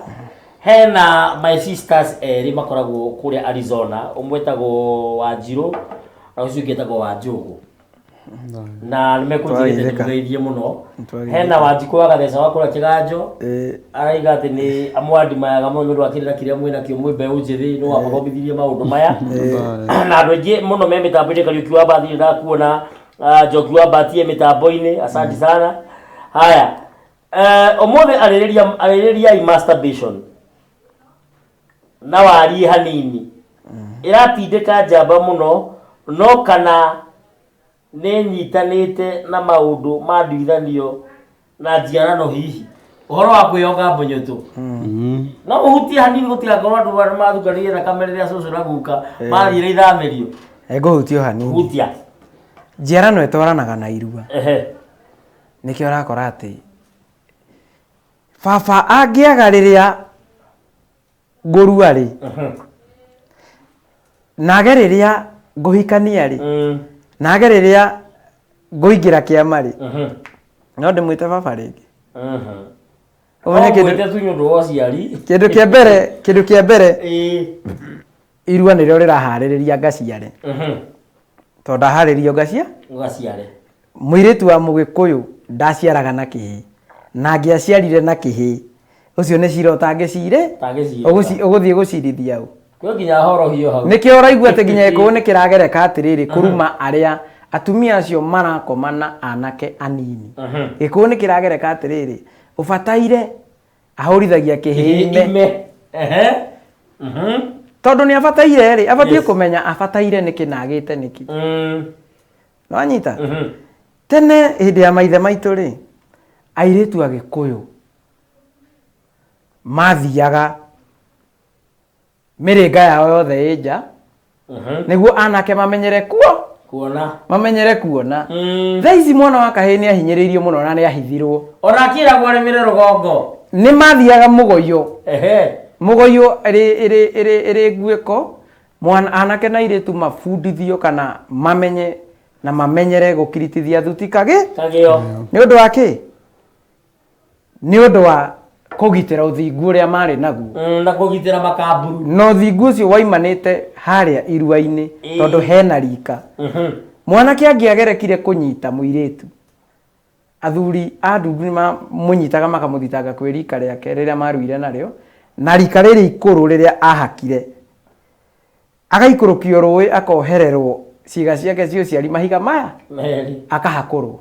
Hena my sisters erĩ makoragwo kũrĩa Arizona, ũmwe etagwo Wanjirũ na ũcio ũngĩ etagwo Wanjũgũ. Na nĩ mekũnjĩrĩte Nĩtwagĩrĩka. ndĩmũgeithie mũno. Nĩtwagĩrĩka. Hena Wanjikũ wa Gatheca wa kũrĩa Kĩganjo. Araiga atĩ nĩ amwandimayaga mũno nĩ ũndũ wa kĩrĩra kĩrĩa mwĩnakĩo mwĩ mbeũ njĩthĩ, nĩ wamũthomithirie maũndũ maya. Na andũ aingĩ mũno me mĩtambo-inĩ, Kariũki wa Mbathi nĩndakuona, Njoki wa Mbati e mĩtambo-inĩ, asanti sana. Haya, ũmũthĩ arĩrĩria arĩrĩriai masturbation na warie hanini. Ĩratindĩka njamba mũno, no kana nĩ nyitanĩte na maũndũ ma nduithanio na njiarano hihi. Ũhoro wa kwĩyonga mbũnyũtũ. No ũhutie hanini gũtigakorwo andũ arĩa mathukanĩire thakame rĩrĩa cũcũ na guka mathire ithamĩrio. Ngũhutia o hanini. Hutia. Njiarano ĩtwaranaga na irua. Nĩkĩo ũrakora atĩ baba angĩaga rĩrĩa ngũrua rĩ, nage rĩrĩa ngũhikania rĩ, nage rĩrĩa ngũingĩra kĩama rĩ, no ndĩmwĩte baba rĩngĩ. Ũmenye kĩndũ Ũmwĩte tu nĩ ũndũ wa ũciari. Kĩndũ kĩa mbere, kĩndũ kĩa mbere, irua nĩrĩo rĩraharĩrĩria ngaciare. Tondũ ndaharĩrio ngacia? Ũgaciare. Mũirĩtu wa mũgĩkũyũ ndaciaraga na kĩhĩĩ. Na angĩaciarire na kĩhĩĩ, ũcio nĩ cira ũtangĩcire? Ũtangĩcirĩra. Ũgũthiĩ gũcirithia ũ? Kwĩ nginya horohio hau. Nĩkĩo ũraigua atĩ nginya gĩkũyũ nĩ kĩragereka atĩrĩrĩ, kũruma arĩa atumia acio marakoma na anake anini. Gĩkũyũ nĩ kĩragereka atĩrĩrĩ, ũbataire ahũrithagia kĩhĩĩ ime. Ime. Tondũ nĩ abataire rĩ, abatiĩ kũmenya abataire nĩkĩ na agĩte nĩkĩ. Nĩwanyita? Tene hĩndĩ ya maithe maitũ rĩ, airĩtu a Gĩkũyũ mathiaga mĩrĩnga yao yothe ĩ nja, nĩguo anake mamenyere kuo. Kuona. Mamenyere kuona. Thaa ici mwana wa kahĩĩ nĩ ahinyĩrĩirio mũno na nĩ ahithirwo. Ona akĩragwo arĩmĩre rũgongo. Nĩ mathiaga mũgoyo. Mũgoyo ĩrĩ nguĩko, mwana anake na airĩtu mabundithio kana mamenye na mamenyere gũkiritithia thuti kagĩ. Kagĩo. Nĩ ũndũ wa kĩ? Nĩ ũndũ wa kũgitĩra ũthingu ũrĩa marĩ naguo. Na kũgitĩra makamburu. Na ũthingu ũcio waimanĩte harĩa irua-inĩ, tondũ hena rika. Mwanake angĩagerekire kũnyita mũirĩtu, athuri a ndundu nĩ mamũnyitaga makamũthitanga kwĩ rika rĩake rĩrĩa maruire narĩo, na rika rĩrĩ ikũrũ rĩrĩa ahakire. Agaikũrũkio rũĩ akohererwo ciĩga ciake cia ũciari mahiga maya, Meri. akahakũrwo.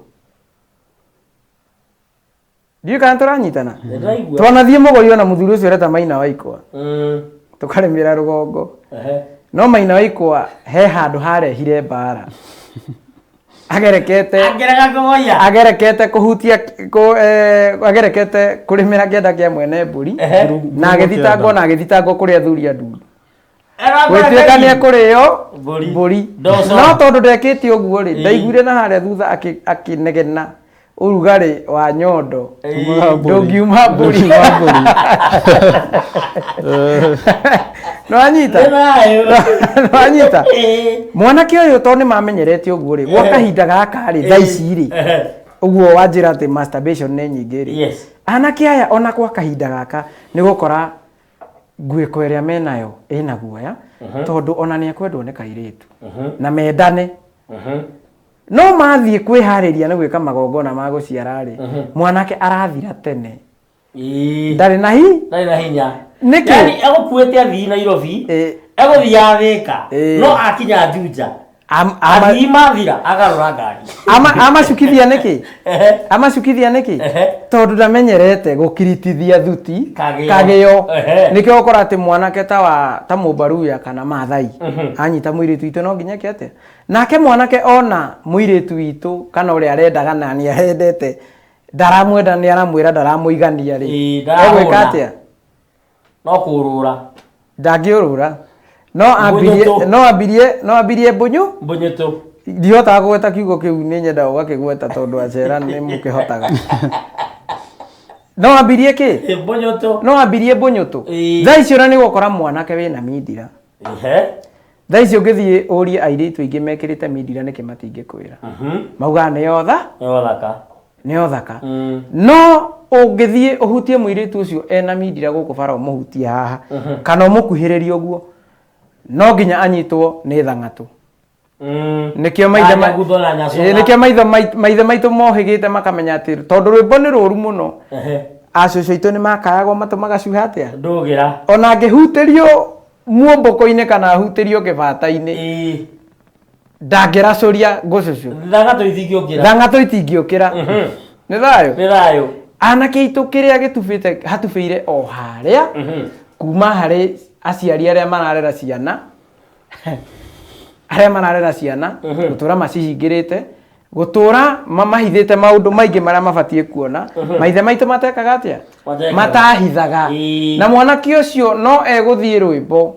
Ndiũĩ kana tũranyitana? Nĩndĩraigua. Twanathiĩ mũgũri ona mũthuri ũcio ũreta Maina wa Ikwa. Tũkarĩmĩra rũgongo. No Maina wa Ikwa he handũ harehire mbara. Agerekete Angĩrega kũgoia. Agerekete kũhutia agerekete kũrĩmĩra kĩanda kĩa mwene mbũri. Na agĩthitangwo na agĩthitangwo kũrĩ athuri a ndundu gwĩtuĩka nĩ ekũrĩo Mbũri. Mbũri. Ndoco. No tondũ ndekĩte ũguo rĩ, ndaiguire na harĩa thutha akĩnegena ũrugarĩ wa nyondo Umaga mbũri. ndũngiuma mbũri. Ndũngiuma mbũri. Nĩwanyita, nĩwanyita mwanake ũyũ, tondũ nĩ mamenyerete ũguo rĩ, gwa kahinda gaka rĩ, thaa ici rĩ, ũguo wanjĩra atĩ masturbation nĩ nyingĩ rĩ, anake aya ona kwa kahinda gaka nĩ gũkora nguĩko ĩrĩa menayo ĩna guoya, tondũ ona nĩ ekwendwo nĩ kairĩtu na mendane, no mathiĩ kwĩharĩria nĩ gwĩka magongona ma gũciara rĩ, mwanake arathira tene, ndarĩ na hi Ndarĩ na hinya. Nĩkĩ? Yani egũkuĩte athii Nairobi, egũthiaga Thĩka, no akinya Juja, athii mathira agarũra ngari. Amacukithia nĩkĩ? Amacukithia nĩkĩ? Tondũ ndamenyerete gũkiritithia thuti. Kagĩo. Kagĩo. Nĩkĩo ũkora atĩ mwanake ta wa ta mũmbaruya kana mathai anyita mũirĩtu witũ no nginya eke atĩa nake mwanake ona mũirĩtu witũ kana ũrĩa arendaga na nĩ arendete ndaramwenda, nĩ aramwĩra ndaramũigania rĩ, Ĩĩ, ndarahũna. egwĩka atĩa? No kũrũra. Ndangĩũrũra, no ambirie. Mbũnyũtũ. No ambirie mbũnyũ. Mbũnyũtũ. Ndihotaga kũgweta kiugo kĩu, nĩ nyendaga ũgakĩgweta tondũ acera nĩ mũkĩhotaga. No ambirie kĩ? Mbũnyũtũ. No ambirie mbũnyũtũ. Thaa icio ona nĩ gũkora mwanake wĩna mindira. Thaa icio ũngĩthiĩ ũrie airĩtu aingĩ mekĩrĩte mindira nĩkĩ, matingĩkwĩra, maugaga nĩyo tha Nĩyo thaka. Nĩyo thaka. No ũngĩthiĩ ũhutie mũirĩtu ũcio ena mindira gũkũ bara, ũmũhutie haha kana ũmũkuhĩrĩrie ũguo, no nginya anyitwo nĩ thang'atũ. Nĩkĩo maithe Nyagutho na nyacũga. Nĩkĩo maithe maitũ mohĩgĩte makamenya atĩ tondũ rwĩmbo nĩ rũru mũno, acũcũ aitũ nĩ makayagwo matũ magacuha atĩa. Ndũgĩra. Ona angĩhutĩrio muomboko-inĩ kana ahutĩrio kĩbata-inĩ, ndangĩracũria ngũcũcũ. Thangatũ itingĩũkĩra. Thang'atũ itingĩũkĩra. Nĩ thayũ. Nĩ thayũ. Anake aitũ kĩrĩa gĩtubĩte hatubĩire o harĩa kuma harĩ aciari arĩa mararera ciana, arĩa mararera ciana gũtũra macihingĩrĩte, gũtũra mamahithĩte maũndũ maingĩ marĩa mabatiĩ kuona. Maithe maitũ matekaga atĩa? Matekaga. Matahithaga. Na mwanake ũcio no egũthiĩ rwĩmbo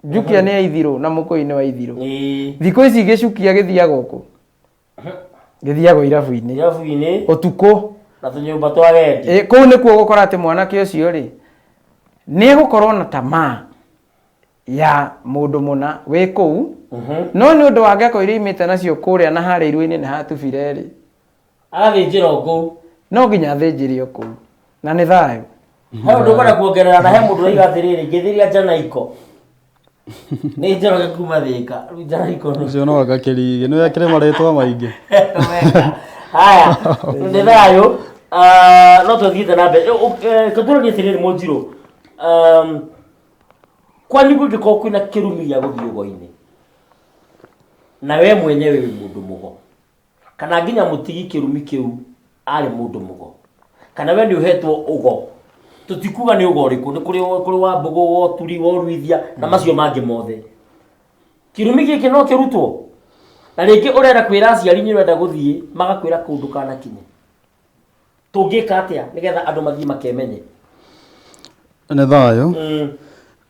njukia nĩ aithirũ na mũkũyũ nĩ wa ithirũ. Thikũ ici gĩcukia gĩthiaga kũ? Gĩthiagwo irabu-inĩ. Irabu-inĩ. Ũtukũ. Na tũnyũmba twa wendi. Kũu nĩkuo gũkora atĩ mwanake ũcio rĩ, nĩ egũkorwo na tamaa ya mũndũ mũna wĩ kũu, no nĩ ũndũ wa ngeko iria imĩte nacio kũrĩa na harĩa iruo-inĩ nĩ hatubire rĩ, Agathĩnjĩra o kũu. No nginya athĩnjĩre o kũu, na nĩ thayũ. He ũndũ ũkwenda kuongerera? Na he mũndũ ũraiga atĩrĩrĩ, ngĩthĩria njanaiko nĩ Njoroge kuma Thĩka. Rĩu njanaiko nũ? Ũcio no agakĩrige nĩ wekĩre marĩtwa maingĩ. Haya, nĩ thayũ. Ah, no tũthiĩte na mbere. Tũtũranie atĩrĩrĩ, mũnjirũ, kwanyu kũngĩkorwo kwĩna kĩrumi gĩa gũthiĩ ũgo-inĩ na we mwenyewe wĩ mũndũ mũgo, kana nginya mũtigi kĩrumi kĩu arĩ mũndũ mũgo, kana we nĩ ũhetwo ũgo, tũtikuga nĩ ũgo ũrĩkũ, nĩ kũrĩ wa mbũgũ, wa ũturi, wa ũruithia na macio mangĩ mothe, kĩrumi gĩkĩ no kĩrutwo? Na rĩngĩ ũrenda kwĩra aciari nĩ ũrenda gũthiĩ, magakwĩra kũu ndũkanakinye. Tũngĩka atĩa nĩgetha andũ mathiĩ makemenye? Nĩ thayũ.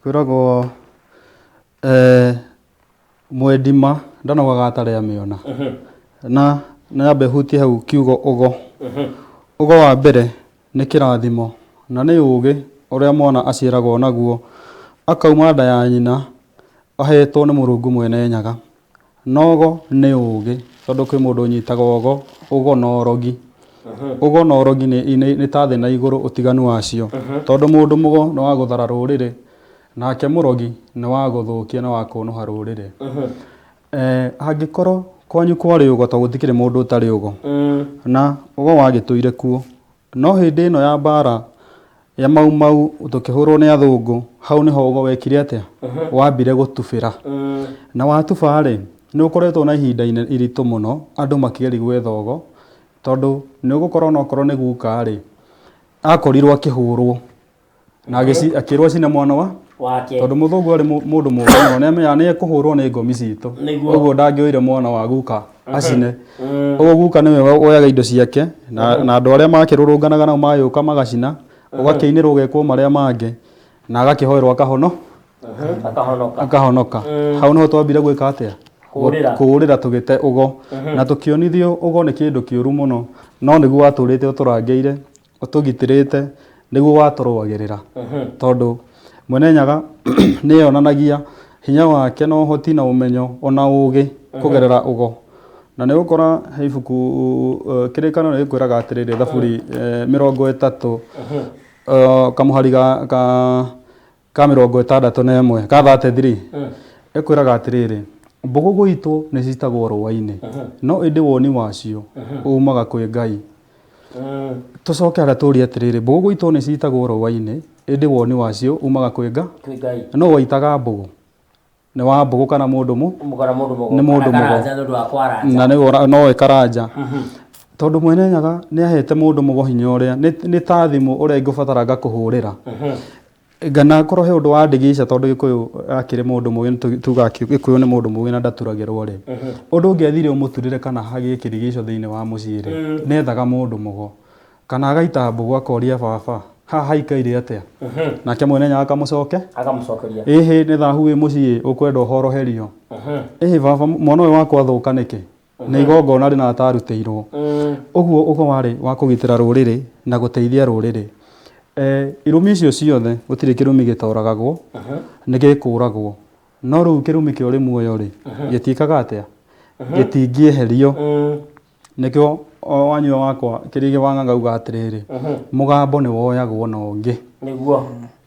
Kwĩragwo mwendima ndanogaga atarĩ amĩona. Na nyambe hutie hau kiugo ũgo. Ũgo wa mbere nĩ kĩrathimo na nĩ ũgĩ ũrĩa mwana aciaragwo naguo akauma nda ya nyina ahetwo nĩ Mũrungu mwene Nyaga. Nogo nĩ ũgĩ, tondũ kwĩ mũndũ ũnyitaga ũgo, ũgo na ũrogi. Ũgo na ũrogi nĩ ta thĩ na igũrũ ũtiganu wacio, tondũ mũndũ mũgo nĩ wa gũthara rũrĩrĩ, nake mũrogi nĩ wa gũthũkia na wa kũnũha rũrĩrĩ. Angĩkorwo kwanyu kwarĩ ũgo, tondũ gũtikĩrĩ mũndũ ũtarĩ ũgo, na ũgo wagĩtũire kuo, no hĩndĩ ĩno ya mbara ya Mau Mau tũkĩhũrwo nĩ athũngũ, hau nĩho ũgo wekire atĩa? Wambire gũtubĩra. Na watuba rĩ, nĩ ũkoretwo na ihinda iritũ mũno andũ makĩgeria gwetha ũgo, tondũ nĩ ũgũkorwo onokorwo nĩ guka rĩ, akorirwo akĩhũrwo na akĩrwo acine mwana wa Wake. Tondũ mũthũngũ arĩ mũndũ mũũgĩ mũno, nĩ amenyaga nĩ ekũhũrwo nĩ ngomi citũ. Nĩguo. Ũguo ndangĩoire mwana wa guka acine. Ũguo guka nĩwe woyaga indo ciake na andũ arĩa makĩrũrũnganaga nao magĩũka magacina, ũgakĩinĩrwo ũgekwo marĩa mangĩ na agakĩhoerwo akahono Akahonoka. Akahonoka. Hau niho twambire gwĩka atĩa? Kũũrĩra. Kũũrĩra tũgĩte ũgo. Na tũkĩonithio ũgo nĩ kĩndũ kĩũru mũno, no nĩguo watũrĩte ũtũrangĩire, ũtũgitĩrĩte, nĩguo watũrũagĩrĩra. Tondũ Mwene Nyaga nĩ yonanagia hinya wake na ũhoti na ũmenyo ona ũgĩ kũgerera ũgo. Na nĩ ũgũkora he ibuku Kĩrĩkanĩro nĩ gĩkwĩraga atĩrĩrĩ, Thaburi 30 kamũhari ka 61 ka 33 ĩkwĩraga atĩrĩrĩ, mbũgũ gũitwo nĩ citagwo rũa-inĩ, no ĩndĩ woni wacio umaga kwĩ Ngai. Tũcoke harĩa tũrie atĩrĩrĩ, mbũgũ gũitwo nĩ citagwo rũa-inĩ, ĩndĩ woni wacio umaga kwĩ Ngai. Kwĩ Ngai. No waitaga mbũgũ nĩ wa mbũgũ kana mũndũ mũ Kana mũndũ mũgo. Nĩ mũndũ Kana mũgo. karanja nĩ ũndũ wa kwaranja. Na nĩwe nowe karanja, tondũ Mwene Nyaga nĩ ahete mũndũ mũgo hinya ũrĩa nĩ ta thimũ ũrĩa ingũbatara ngakũhũrĩra ngana korwo he ũndũ wa ndigica, tondũ Gĩkũyũ akĩrĩ mũndũ mũgĩ, nĩ tugaga Gĩkũyũ nĩ mũndũ mũgĩ na ndaturagĩrwo rĩ, ũndũ ũngĩathire ũmũturĩre kana hagĩe kĩrigico thĩinĩ wa mũciĩ rĩ, nĩethaga mũndũ mũgo kana agaita mbũgũ akoria, "Baba, haha haikaire atĩa?" Nake Mwene Nyaga akamũcoke Akamũcokeria. Ĩhĩ, nĩ thahu wĩ mũciĩ ũkwenda ũhoroherio. Ĩhĩ baba, mwana ũyũ wakwa athũka nĩkĩ? Nĩ igongona rĩna atarutĩirwo. Ũguo ũgo warĩ wa kũgitĩra rũrĩrĩ na gũteithia rũrĩrĩ. Irumi icio ciothe, gũtirĩ kĩrumi gĩtoragagwo, nĩ gĩkũragwo, no rĩu kĩrumi kĩa ũrĩ muoyo rĩ, gĩtiĩkaga atĩa? Gĩtingĩeherio. Nĩkĩo wanyua wakwa Kĩrĩgĩ wa Ng'ang'a auga atĩrĩrĩ, mũgambo nĩ woyagwo na ũngĩ. Nĩguo.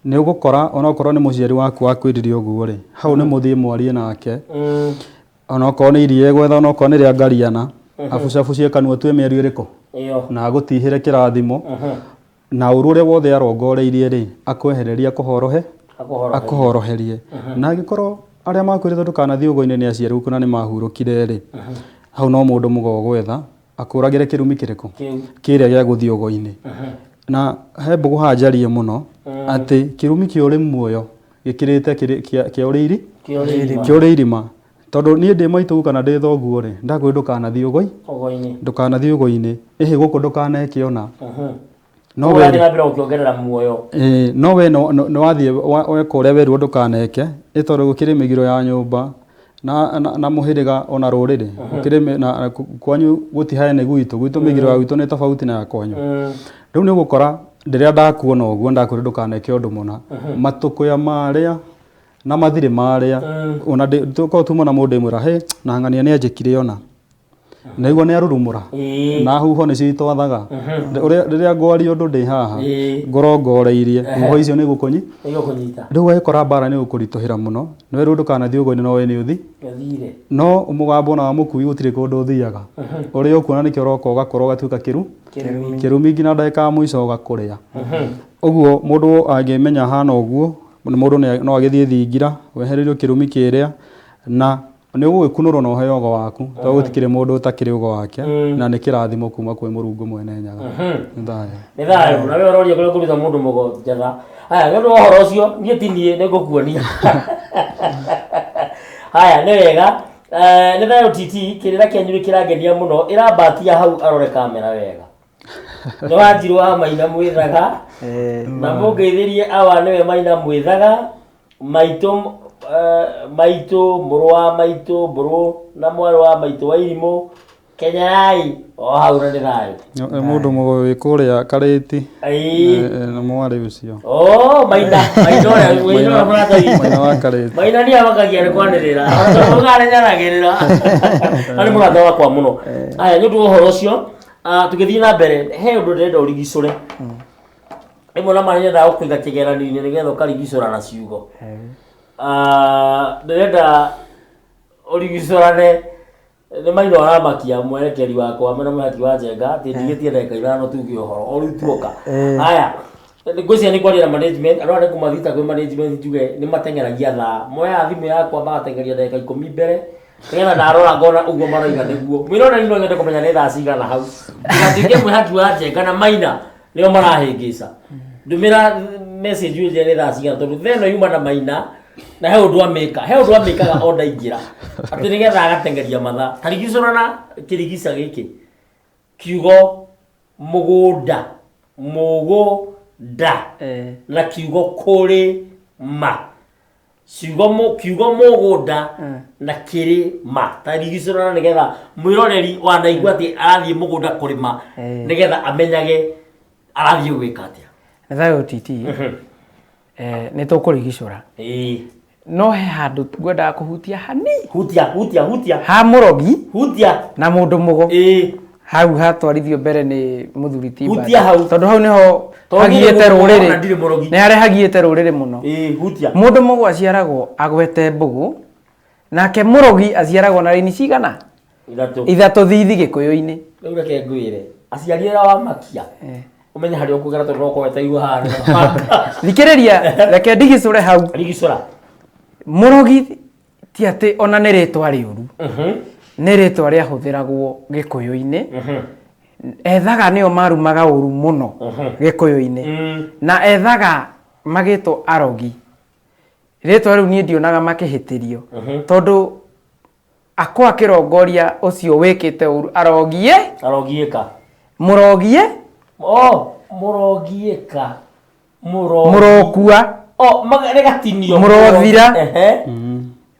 Nĩ ũgũkora onokorwo nĩ mũciari waku wakwĩrire ũguo rĩ, hau nĩ mũthiĩ mwarie nake, onokorwo nĩ iria egwetha, onokorwo nĩ rĩa ngariana, abucabucie kanua tue mĩario ĩrĩkũ Ĩyo. Na agũtihĩre kĩrathimo na ũru ũrĩa wothe arongoreirie rĩ, akwehererie, akũhorohe Akũhoroherie. Akũhoroherie. Na angĩkorwo arĩa makwĩrĩte ndũkanathiĩ ũgo-inĩ nĩ aciari aku na nĩ mahurũkire rĩ, hau no mũndũ mũgo ũgwetha akũragĩre kĩrumi kĩrĩkũ? Kĩu. Kĩrĩa gĩa gũthiĩ ũgo-inĩ. Na he mbũgũ haha njarie mũno atĩ kĩrumi kĩa ũrĩ muoyo gĩkĩrĩte kĩa ũrĩ iri Kĩa ũrĩ irima. Kĩa ũrĩ irima, tondũ niĩ ndĩ maitũ kana ndĩ thoguo rĩ, ndakwĩra ndũkanathiĩ ũgoi Ũgo-inĩ. Ndũkanathiĩ ũgo-inĩ, ĩhĩ gũkũ ndũkaneke ona no Ũguo we ũrathiĩ na mbere gũkĩongerera muoyo. Ĩĩ, no we nĩ wathiĩ weka ũrĩa werwo ndũkaneke, ĩ tondũ gũkĩrĩ mĩgiro ya nyũmba na mũhĩrĩga ona rũrĩrĩ gũkĩrĩ na kwanyu gũtihaene gwitũ, gwitũ mĩgiro ya gwitũ nĩ tofauti na ya kwanyu. Rĩu nĩ ũgũkora rĩrĩa ndakuona ũguo ndakwĩra ndũkaneke ũndũ mũna, matũkũya marĩa na mathirĩ marĩa ona tũkorwo tuma na mũndũ ĩmwĩra he na ng'ania nĩ anjĩkire ona naigua nĩ arurumũra na huho nĩcio itwathaga. Rĩrĩa ngwaria ũndũ ndĩ haha ngorongoreirie huho icio nĩ gũkũnyi Nĩigũkũnyita. Rĩu wekora mbara nĩ gũkũritũhĩra mũno, nĩ werwo ndũkanathiĩ ũgo-inĩ no we nĩ ũthi Ũthire. No mũgambo ona wa mũkui gũtirĩ kũndũ ũthiaga, ũrĩa ũkuona nĩkĩo ũroka ũgakũra ũgatuĩka kĩru Kĩrumi. Kĩrumi nginya ndagĩka ya mũico ũgakũrĩa. Ũguo mũndũ angĩmenya hana ũguo, mũndũ no agĩthiĩ thingira wehererio kĩrumi kĩrĩa na nĩ ũgũgĩkunũrwo na ũheo ũgo waku, tondũ gũtikĩrĩ mũndũ ũtakĩrĩ ũgo wake na nĩ kĩrathimo kuma kwĩ Mũrungu Mwene Nyaga. Nĩ thayũ. Nĩ thayũ. Na we ũroria kũrĩa kũruta mũndũ mũgo njetha. Haya, nĩ ũndũ wa ũhoro ũcio, niĩ ti niĩ nĩ ngũkuonia. Haya, nĩ wega. Nĩ thayũ titi, kĩrĩra kĩanyu nĩ kĩrangenia mũno. Ĩrambatia hau arore kamera wega. Nĩ Wanjirũ wa Maina Mwĩthaga. Na mũngeithĩrie awa nĩwe Maina Mwĩthaga, maitũ, maitũ, mũrũ wa maitũ, mbũrũ na mwarĩ wa maitũ wa irimũ. Kenyerai o hau na nĩ thayũ. Nĩ mũndũ mũgo wĩ kũrĩa Karĩti. Na mwarĩ ũcio. Oh, Maina, Maina ũrĩa, Maina ũrĩa mũrata witũ. Maina wa Karĩti. Maina nĩ amakagia nĩ kwanĩrĩra. Ona nĩ nyaranagĩrĩra. Na nĩ mũrata wakwa mũno. Aya, nĩ ũndũ wa ũhoro ũcio, tũgĩthiĩ na mbere, he ũndũ ndĩrenda ũrigicũre. Rĩmwe na marĩa nyendaga gũkũiga kĩgeranio-inĩ nĩgetha ũkarigicũra na ciugo. Ndĩrenda ũrigicũrane nĩ Maina ũramakia mwerekeri wakwa mena mũhaki wa njenga atĩ ndigĩtie ndagĩka 5 tuge ũhoro o rĩu tuoka. Haya, ngwĩciria nĩ kwaria na management, andũ aya nĩ kũmathita kwĩ management njuge nĩ mateng'eragia thaa, moyaga thimũ yakwa magateng'eria ndagĩka 10 mbere nĩgetha ndarora ngona ũguo maroiga nĩguo. Mwĩroreri no nyende kũmenya nĩ thaa cigana hau, ndigatuĩke mwĩhaki wa njenga na Maina nĩo marahĩngĩca. Ndũmĩra. Message ũnjĩre nĩ thaa cigana, tondũ thaa ĩno yuma na Maina na he ũndũ amĩka, he ũndũ amĩkaga o ndaingĩra atĩ nĩgetha agateng'eria mathaa. Tarigicũra na kĩrigica gĩkĩ kiugo mũgũnda, mũgũnda na kiugo kũrĩma, ciugo kiugo mũgũnda na kĩrĩma, tarigicũrana nĩgetha mwĩroreri wanaigua atĩ arathiĩ mũgũnda kũrĩma, nĩgetha amenyage arathiĩ gwĩka atĩa. Nĩ thayũ titi. Nĩ tũkũrigicũra. No he handũ ngwendaga kũhutia hani. Hutia, hutia, hutia. Ha mũrogi. Hutia. Na mũndũ mũgo. Hau hatwarithio mbere nĩ mũthuri ti Hutia hau. Tondũ hau nĩho Tondũ niĩ hagiĩte nĩ mũndũ rũrĩrĩ. na ndirĩ mũrogi. Nĩ harĩa hagiĩte rũrĩrĩ mũno. Hutia. Mũndũ mũgo aciaragwo agwete mbũgũ, nake mũrogi aciaragwo na raini cigana? Ithatũ. Ithatũ thithi gĩkũyũ-inĩ. Rĩu reke ngwĩre, aciari arĩa wamakia, ũmenye harĩa ũkũgera tondũ no ũkorwo etairwo haha. Thikĩrĩria, reke ndigicũre hau. Rigicũra. Mũrogi ti atĩ ona nĩ rĩtwa rĩũru. Nĩ rĩtwa rĩahũthĩragwo gĩkũyũ-inĩ. Ethaga nĩo marumaga ũru mũno gĩkũyũ-inĩ. Na ethaga magĩtwo arogi. Rĩtwa rĩu niĩ ndionaga makĩhĩtĩrio. Tondũ akwa kĩrongoria ũcio wĩkĩte ũru arogie? Arogiĩka. Mũrogie? Oh, mũrogiĩka. Mũrogi. Mũrokua. Oh, rĩgatinio. Mũrothira. Ehe.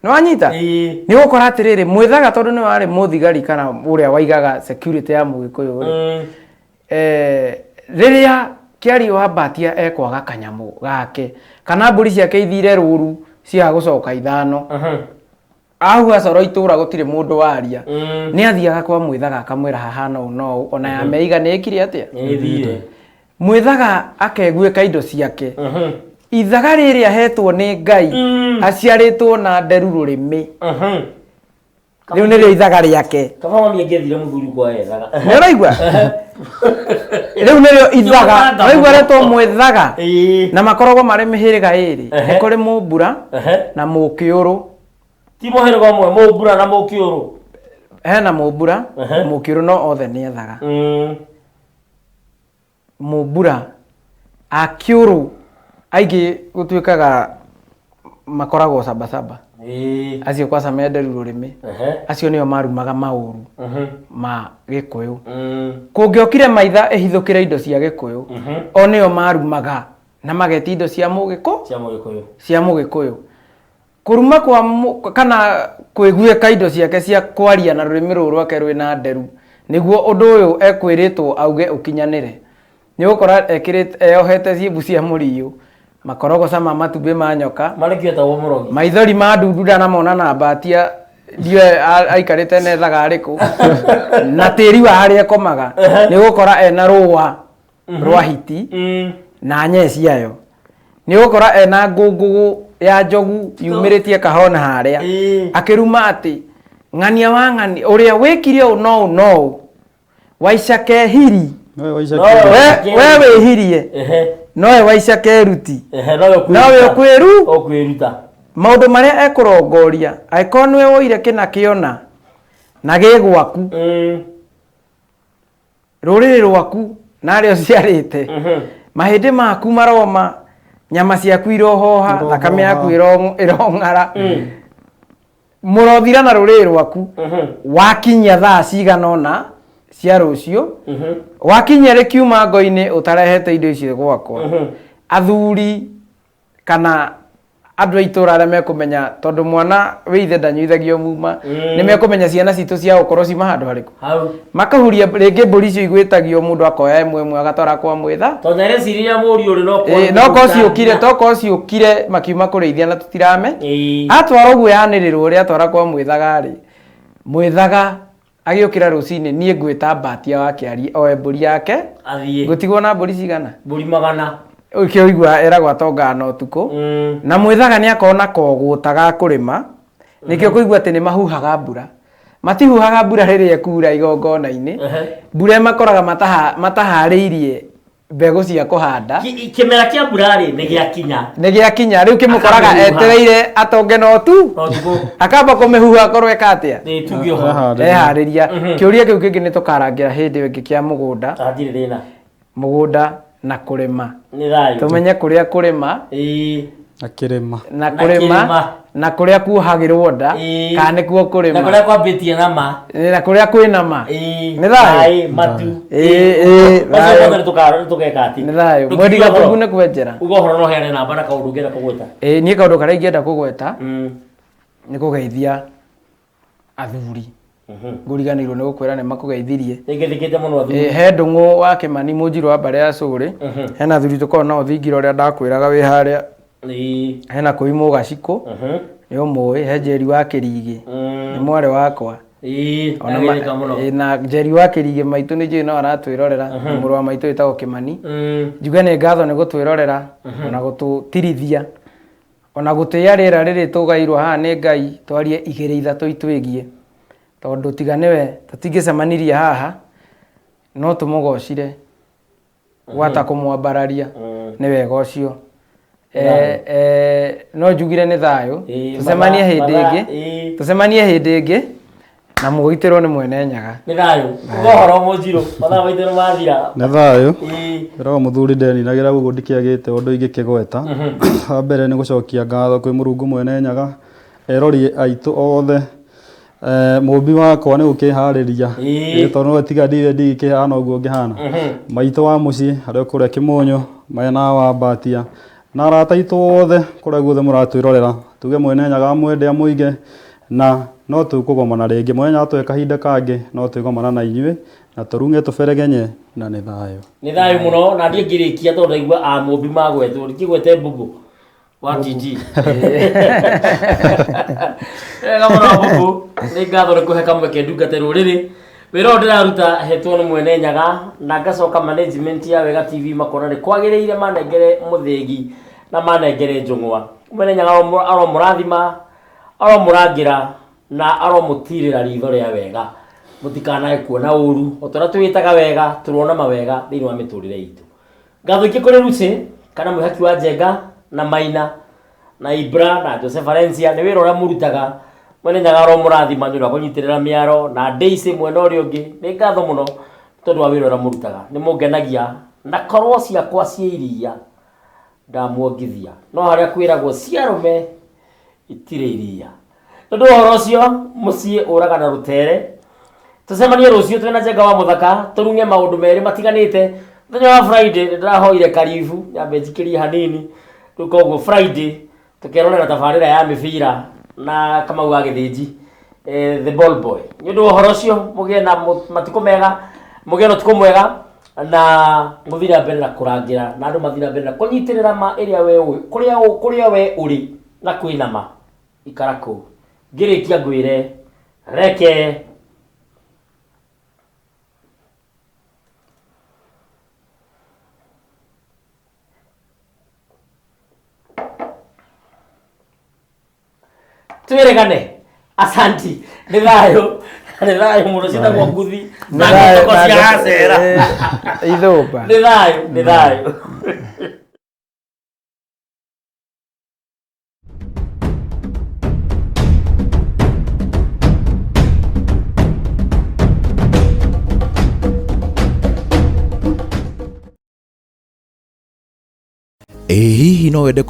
Nĩ wanyita? Nĩ gũkora atĩrĩrĩ, mwĩthaga tondũ nĩ warĩ mũthigari kana ũrĩa waigaga security ya mũgĩkũyũ rĩ. Rĩrĩa Kĩario wa Mbatia ekwaga kanyamũ gake kana mbũri ciake ithire rũru ciaga gũcoka ithano, ahuha coro itũra gũtirĩ mũndũ waria, nĩ athiaga kwa mwĩthaga akamwĩra hahana ũũ no ũũ, ona ya meiga nĩ ĩkire atĩa? Nĩ ĩthire. Mwĩthaga akeguĩka indo ciake. Ithaga rĩrĩ ahetwo nĩ Ngai, aciarĩtwo na nderu rũrĩmĩ. Rĩu nĩrĩo ithaga rĩake. Kaba mami angĩathire mũthuri kwa ethaga. Nĩ ũraigua? Rĩu nĩrĩo ithaga. Ũraigua rĩtwo mwĩthaga? Na makoragwo marĩ mĩhĩrĩga ĩrĩ. Nĩ kũrĩ mũmbura na mũkĩũrũ. Ti mũhĩrĩga ũmwe, mũmbura na mũkĩũrũ. Hena mũmbura, mũkĩũrũ, no othe nĩ ethaga. Mũmbura, akĩũrũ aingĩ gũtuĩkaga makoragwo sabasaba. Acio kwaca menderu rũrĩmĩ. Acio nĩo marumaga maũru ma gĩkũyũ. Kũngĩokire maitha ĩhithũkĩre indo cia gĩkũyũ, o nĩo marumaga na magetia indo cia mũgĩkũ, Cia mũgĩkũyũ. Cia mũgĩkũyũ. Kũruma kwa kana kwĩguĩka indo ciake cia kwaria na rũrĩmĩ rũrũ rwake rwĩna nderu, nĩguo ũndũ ũyũ ekwĩrĩtwo auge ũkinyanĩre. Nĩ ũgũkora ekĩrĩte eyohete ciĩmbu cia mũriũ, makorogoca ma matumbĩ ma nyoka, Marĩkio etagwo mũrogi. Maithori ma ndundu ndanamona na mbatia ndiũĩ aikarĩte nethaga arĩkũ, na tĩri wa harĩa akomaga. Nĩ ũgũkora ena rũa rwa hiti na nyee ciayo. Nĩ ũgũkora ena ngũngũgũ ya njogu yumĩrĩtie kahona harĩa, akĩruma atĩ ng'ania wa ng'ania ũrĩa wĩkire ũũ no ũũ no ũũ waica kehiri. Nowe waica Nowe keruti. We wĩhirie. Nowe waica keruti. Nowe Nowe ũkwĩru ũkwĩruta. Maũndũ marĩa ekũrongoria, angĩkorwo nĩwe woire kĩna kĩona na gĩ gwaku, rũrĩrĩ rwaku na arĩa ũciarĩte, mahĩndĩ maku maroma, nyama ciaku irohoha, Irohoha. Thakame yaku ĩrong'ara, mũrothira na rũrĩrĩ rwaku. Wakinyia thaa cigana ũna cia rũciũ, wakinyia rĩkiuma ngo-inĩ ũtarehete indo icio gwakwa, athuri kana andũ a itũra arĩa mekũmenya, tondũ mwana wĩ ithe ndanyuithagio muma, nĩ mekũmenya ciana citũ cia gũkorwo ciuma handũ harĩkũ. Hau. Makahuria rĩngĩ mbũri icio igwĩtagio, mũndũ akoya ĩmwe ĩmwe agatwara kwa mwĩtha. Tondũ ndareciria mũriũ ũrĩ no No korwo ciũkire, tokorwo ciũkire makiuma kũrĩithia na tũtirame. Atwara ũguo yanĩrĩrwo ũrĩa atwara kwa mwĩthaga rĩ, mwĩthaga agĩũkĩra rũcinĩ, niĩ ngwĩta mbatia wa kĩarie oe mbũri yake. Athiĩ. Ngũtigwo na mbũri cigana? Mbũri 100. Ũkĩo ũigua eragwo atongaga na ũtukũ. Na mwĩthaga nĩ akorwo na kogũta ga kũrĩma, nĩkĩo kũigua atĩ nĩ mahuhaga mbura. Matihuhaga mbura rĩrĩa ĩkura igongona-inĩ. Mbura ĩmakoraga mataharĩirie mbegũ cia kũhanda. Kĩmera kĩa mbura rĩ nĩ gĩakinya. Nĩ gĩakinya, rĩu kĩmũkoraga Akamĩhuha. etereire atonge na ũtu. Na ũtukũ. Akamba kũmĩhuha akorwo eka atĩa? Nĩ tuge ũhoro. Eharĩria. Eharĩria. Kĩũria kĩu kĩngĩ nĩ tũkarangĩra hĩndĩ ĩyo ĩngĩ kĩa mũgũnda. Hatirĩ thĩna. Mũgũnda Na kũrĩma. Nĩ thayũ. Tũmenye kũrĩa kũrĩma. Ĩĩ. Na kĩrĩma. Na Na kũrĩma kĩrĩma. Na kũrĩa kuohagĩrwo nda. Ĩĩ. Kana nĩkuo Na kũrĩma. kũrĩa kwambĩtie na ma. Ĩĩ, na kũrĩa kwĩna ma. Ĩĩ. Nĩ thayũ. Maĩ, matu. Ĩĩ, ĩĩ, Macio thayũ. mothe nĩtũgeka atĩ. Nĩ thayũ. Ndũkiuge Mwendi ũhoro. gatũgu nĩ kwenjera. Uga ũhoro no heane namba na kaũndũ ũngĩenda kũgweta. Ĩĩ, niĩ kaũndũ karĩa ingĩenda kũgweta nĩ kũgeithia athuri. Ngũriganĩirwo nĩ gũkwĩra nĩ makũgeithirie. Nĩngĩthĩkĩte mũno athuri. Ĩĩ, he Ndũng'ũ wa Kĩmani mũnjirũ wa mbarĩ ya Cũrĩ. Hena athuri tũkoragwo nao thingira ũrĩa ndakwĩraga wĩ harĩa. Ĩĩ. Hena Kũimũ Gacikũ. Nĩ ũmũĩ. He Njeri wa Kĩrigĩ. Nĩ mwarĩ wakwa. Ĩĩ, Ona ma- ndagĩrĩka mũno. ĩĩ, na Njeri wa Kĩrigĩ maitũ nĩ njũĩ no aratwĩrorera. Na mũrũ wa maitũ wĩtagwo Kĩmani. Njuge nĩ ngatho nĩ gũtwĩrorera ona gũtũtirithia ona gũtĩĩa rĩera rĩrĩ tũgairwo haha nĩ Ngai twarie igĩrĩ ithatũ itwĩgiĩ, tondũ tiga nĩwe tũtingĩcemanirie haha, no tũmũgocire gwata kũmwambararia nĩ wega ũcio. No njugire nĩ thayũ. Ĩĩ, Tũcemanie mathaa- hĩndĩ mathaa- ĩngĩ. ĩĩ. Tũcemanie hĩndĩ ĩngĩ na mũgitĩrwo nĩ mwene Nyaga. Nĩ thayũ. Uga ũhoro mũnjirũ, mathaa maitũ nĩ mathira. Nĩ thayũ. Ĩĩ. Ĩragwo mũthuri ndeninagĩra gũkũ ndikĩagĩte ũndũ ingĩkĩgweta. Wa mbere nĩ gũcokia ngatho kwĩ Mũrungu mwene Nyaga, erori aitũ othe. Mũmbi wakwa nĩ gũkĩharĩria. Ĩĩ. Tondũ no tiga ndirĩ ndigĩkĩhana ũguo ngĩhana. Maitũ wa mũciĩ arĩa kũrĩa Kĩmũnyũ, mena wa Mbatia, na arata aitũ othe kũrĩa guothe mũratwĩrorera. Tuge mwene Nyaga amwende amũige, na no tũkũgomana rĩngĩ. Mwene Nyaga atũhe kahinda kangĩ no twĩgomana na inyuĩ, na tũrung'e tũberegenye, na nĩ thayũ. Nĩ thayũ mũno, na niĩ ngĩrĩkia tondũ ndaigua a mũmbi magwetwo, ndikĩgwete mbũmbũ wa TG. Wega mũno mbũmbũ, nĩ ngatho nĩ kũhe kamweke ndungate rũrĩrĩ. Wĩra ũyũ ndĩraruta hetwo nĩ mwene Nyaga, na ngacoka management ya Wega TV makona nĩ kwagĩrĩire manengere mũthĩgi na manengere njũng'wa. Mwene Nyaga aromũrathima, aromũrangĩra na aromũtirĩra ritho rĩa wega. Mũtikanae kuona ũru, o ta ũrĩa twĩtaga wega, tũrona mawega thĩinĩ wa mĩtũrĩre itũ. Ngatho ingĩ kũrĩ Lucy, kana mwĩhaki wa Njenga, na Maina, na Ibra, na Jose Valencia, nĩ wĩra ũrĩa mũrutaga. Mwene Nyaga aromũrathima nĩ ũndũ wa kũnyitĩrĩra mĩaro, na Daisy mwena ũrĩa ũngĩ, nĩ ngatho mũno tondũ wa wĩra ũrĩa mũrutaga. Nĩ mũngenagia, na korwo ciakwa ciĩ iria, ndamuongithia. No harĩa kwĩragwo cia arũme, itirĩ iria. Tondũ wa ũhoro ũcio, mũciĩ ũraga na rũtere. Tũcemanie rũciũ twĩna Njenga wa Mũthaka, tũrung'e maũndũ merĩ matiganĩte. Mũthenya wa Friday nĩ ndĩrahoire karibu, nyambe njikĩrie hanini. Rĩu koguo Friday tũkerorera tabarĩra ya mĩbira na Kamau wa Gĩthĩnji, the ball boy. Nĩ ũndũ wa ũhoro ũcio, mũgĩe na matukũ mega, mũgĩe na ũtukũ mwega, na mũthiĩ na mbere na kũrangĩra, na andũ mathiĩ na mbere na kũnyitĩrĩra ma ĩrĩa we ũĩ, kũrĩa we ũrĩ na kwĩna ma. Ikara kũu. Ngĩrĩkia ngwĩre, reke twĩrĩgane. Asanti. Nĩ thayũ. Nĩ thayũ mũno, ciĩtagwo nguthi na ngotoko cia gacera. Ithũmba. Nĩ thayũ, nĩ thayũ. Ĩ hihi no wende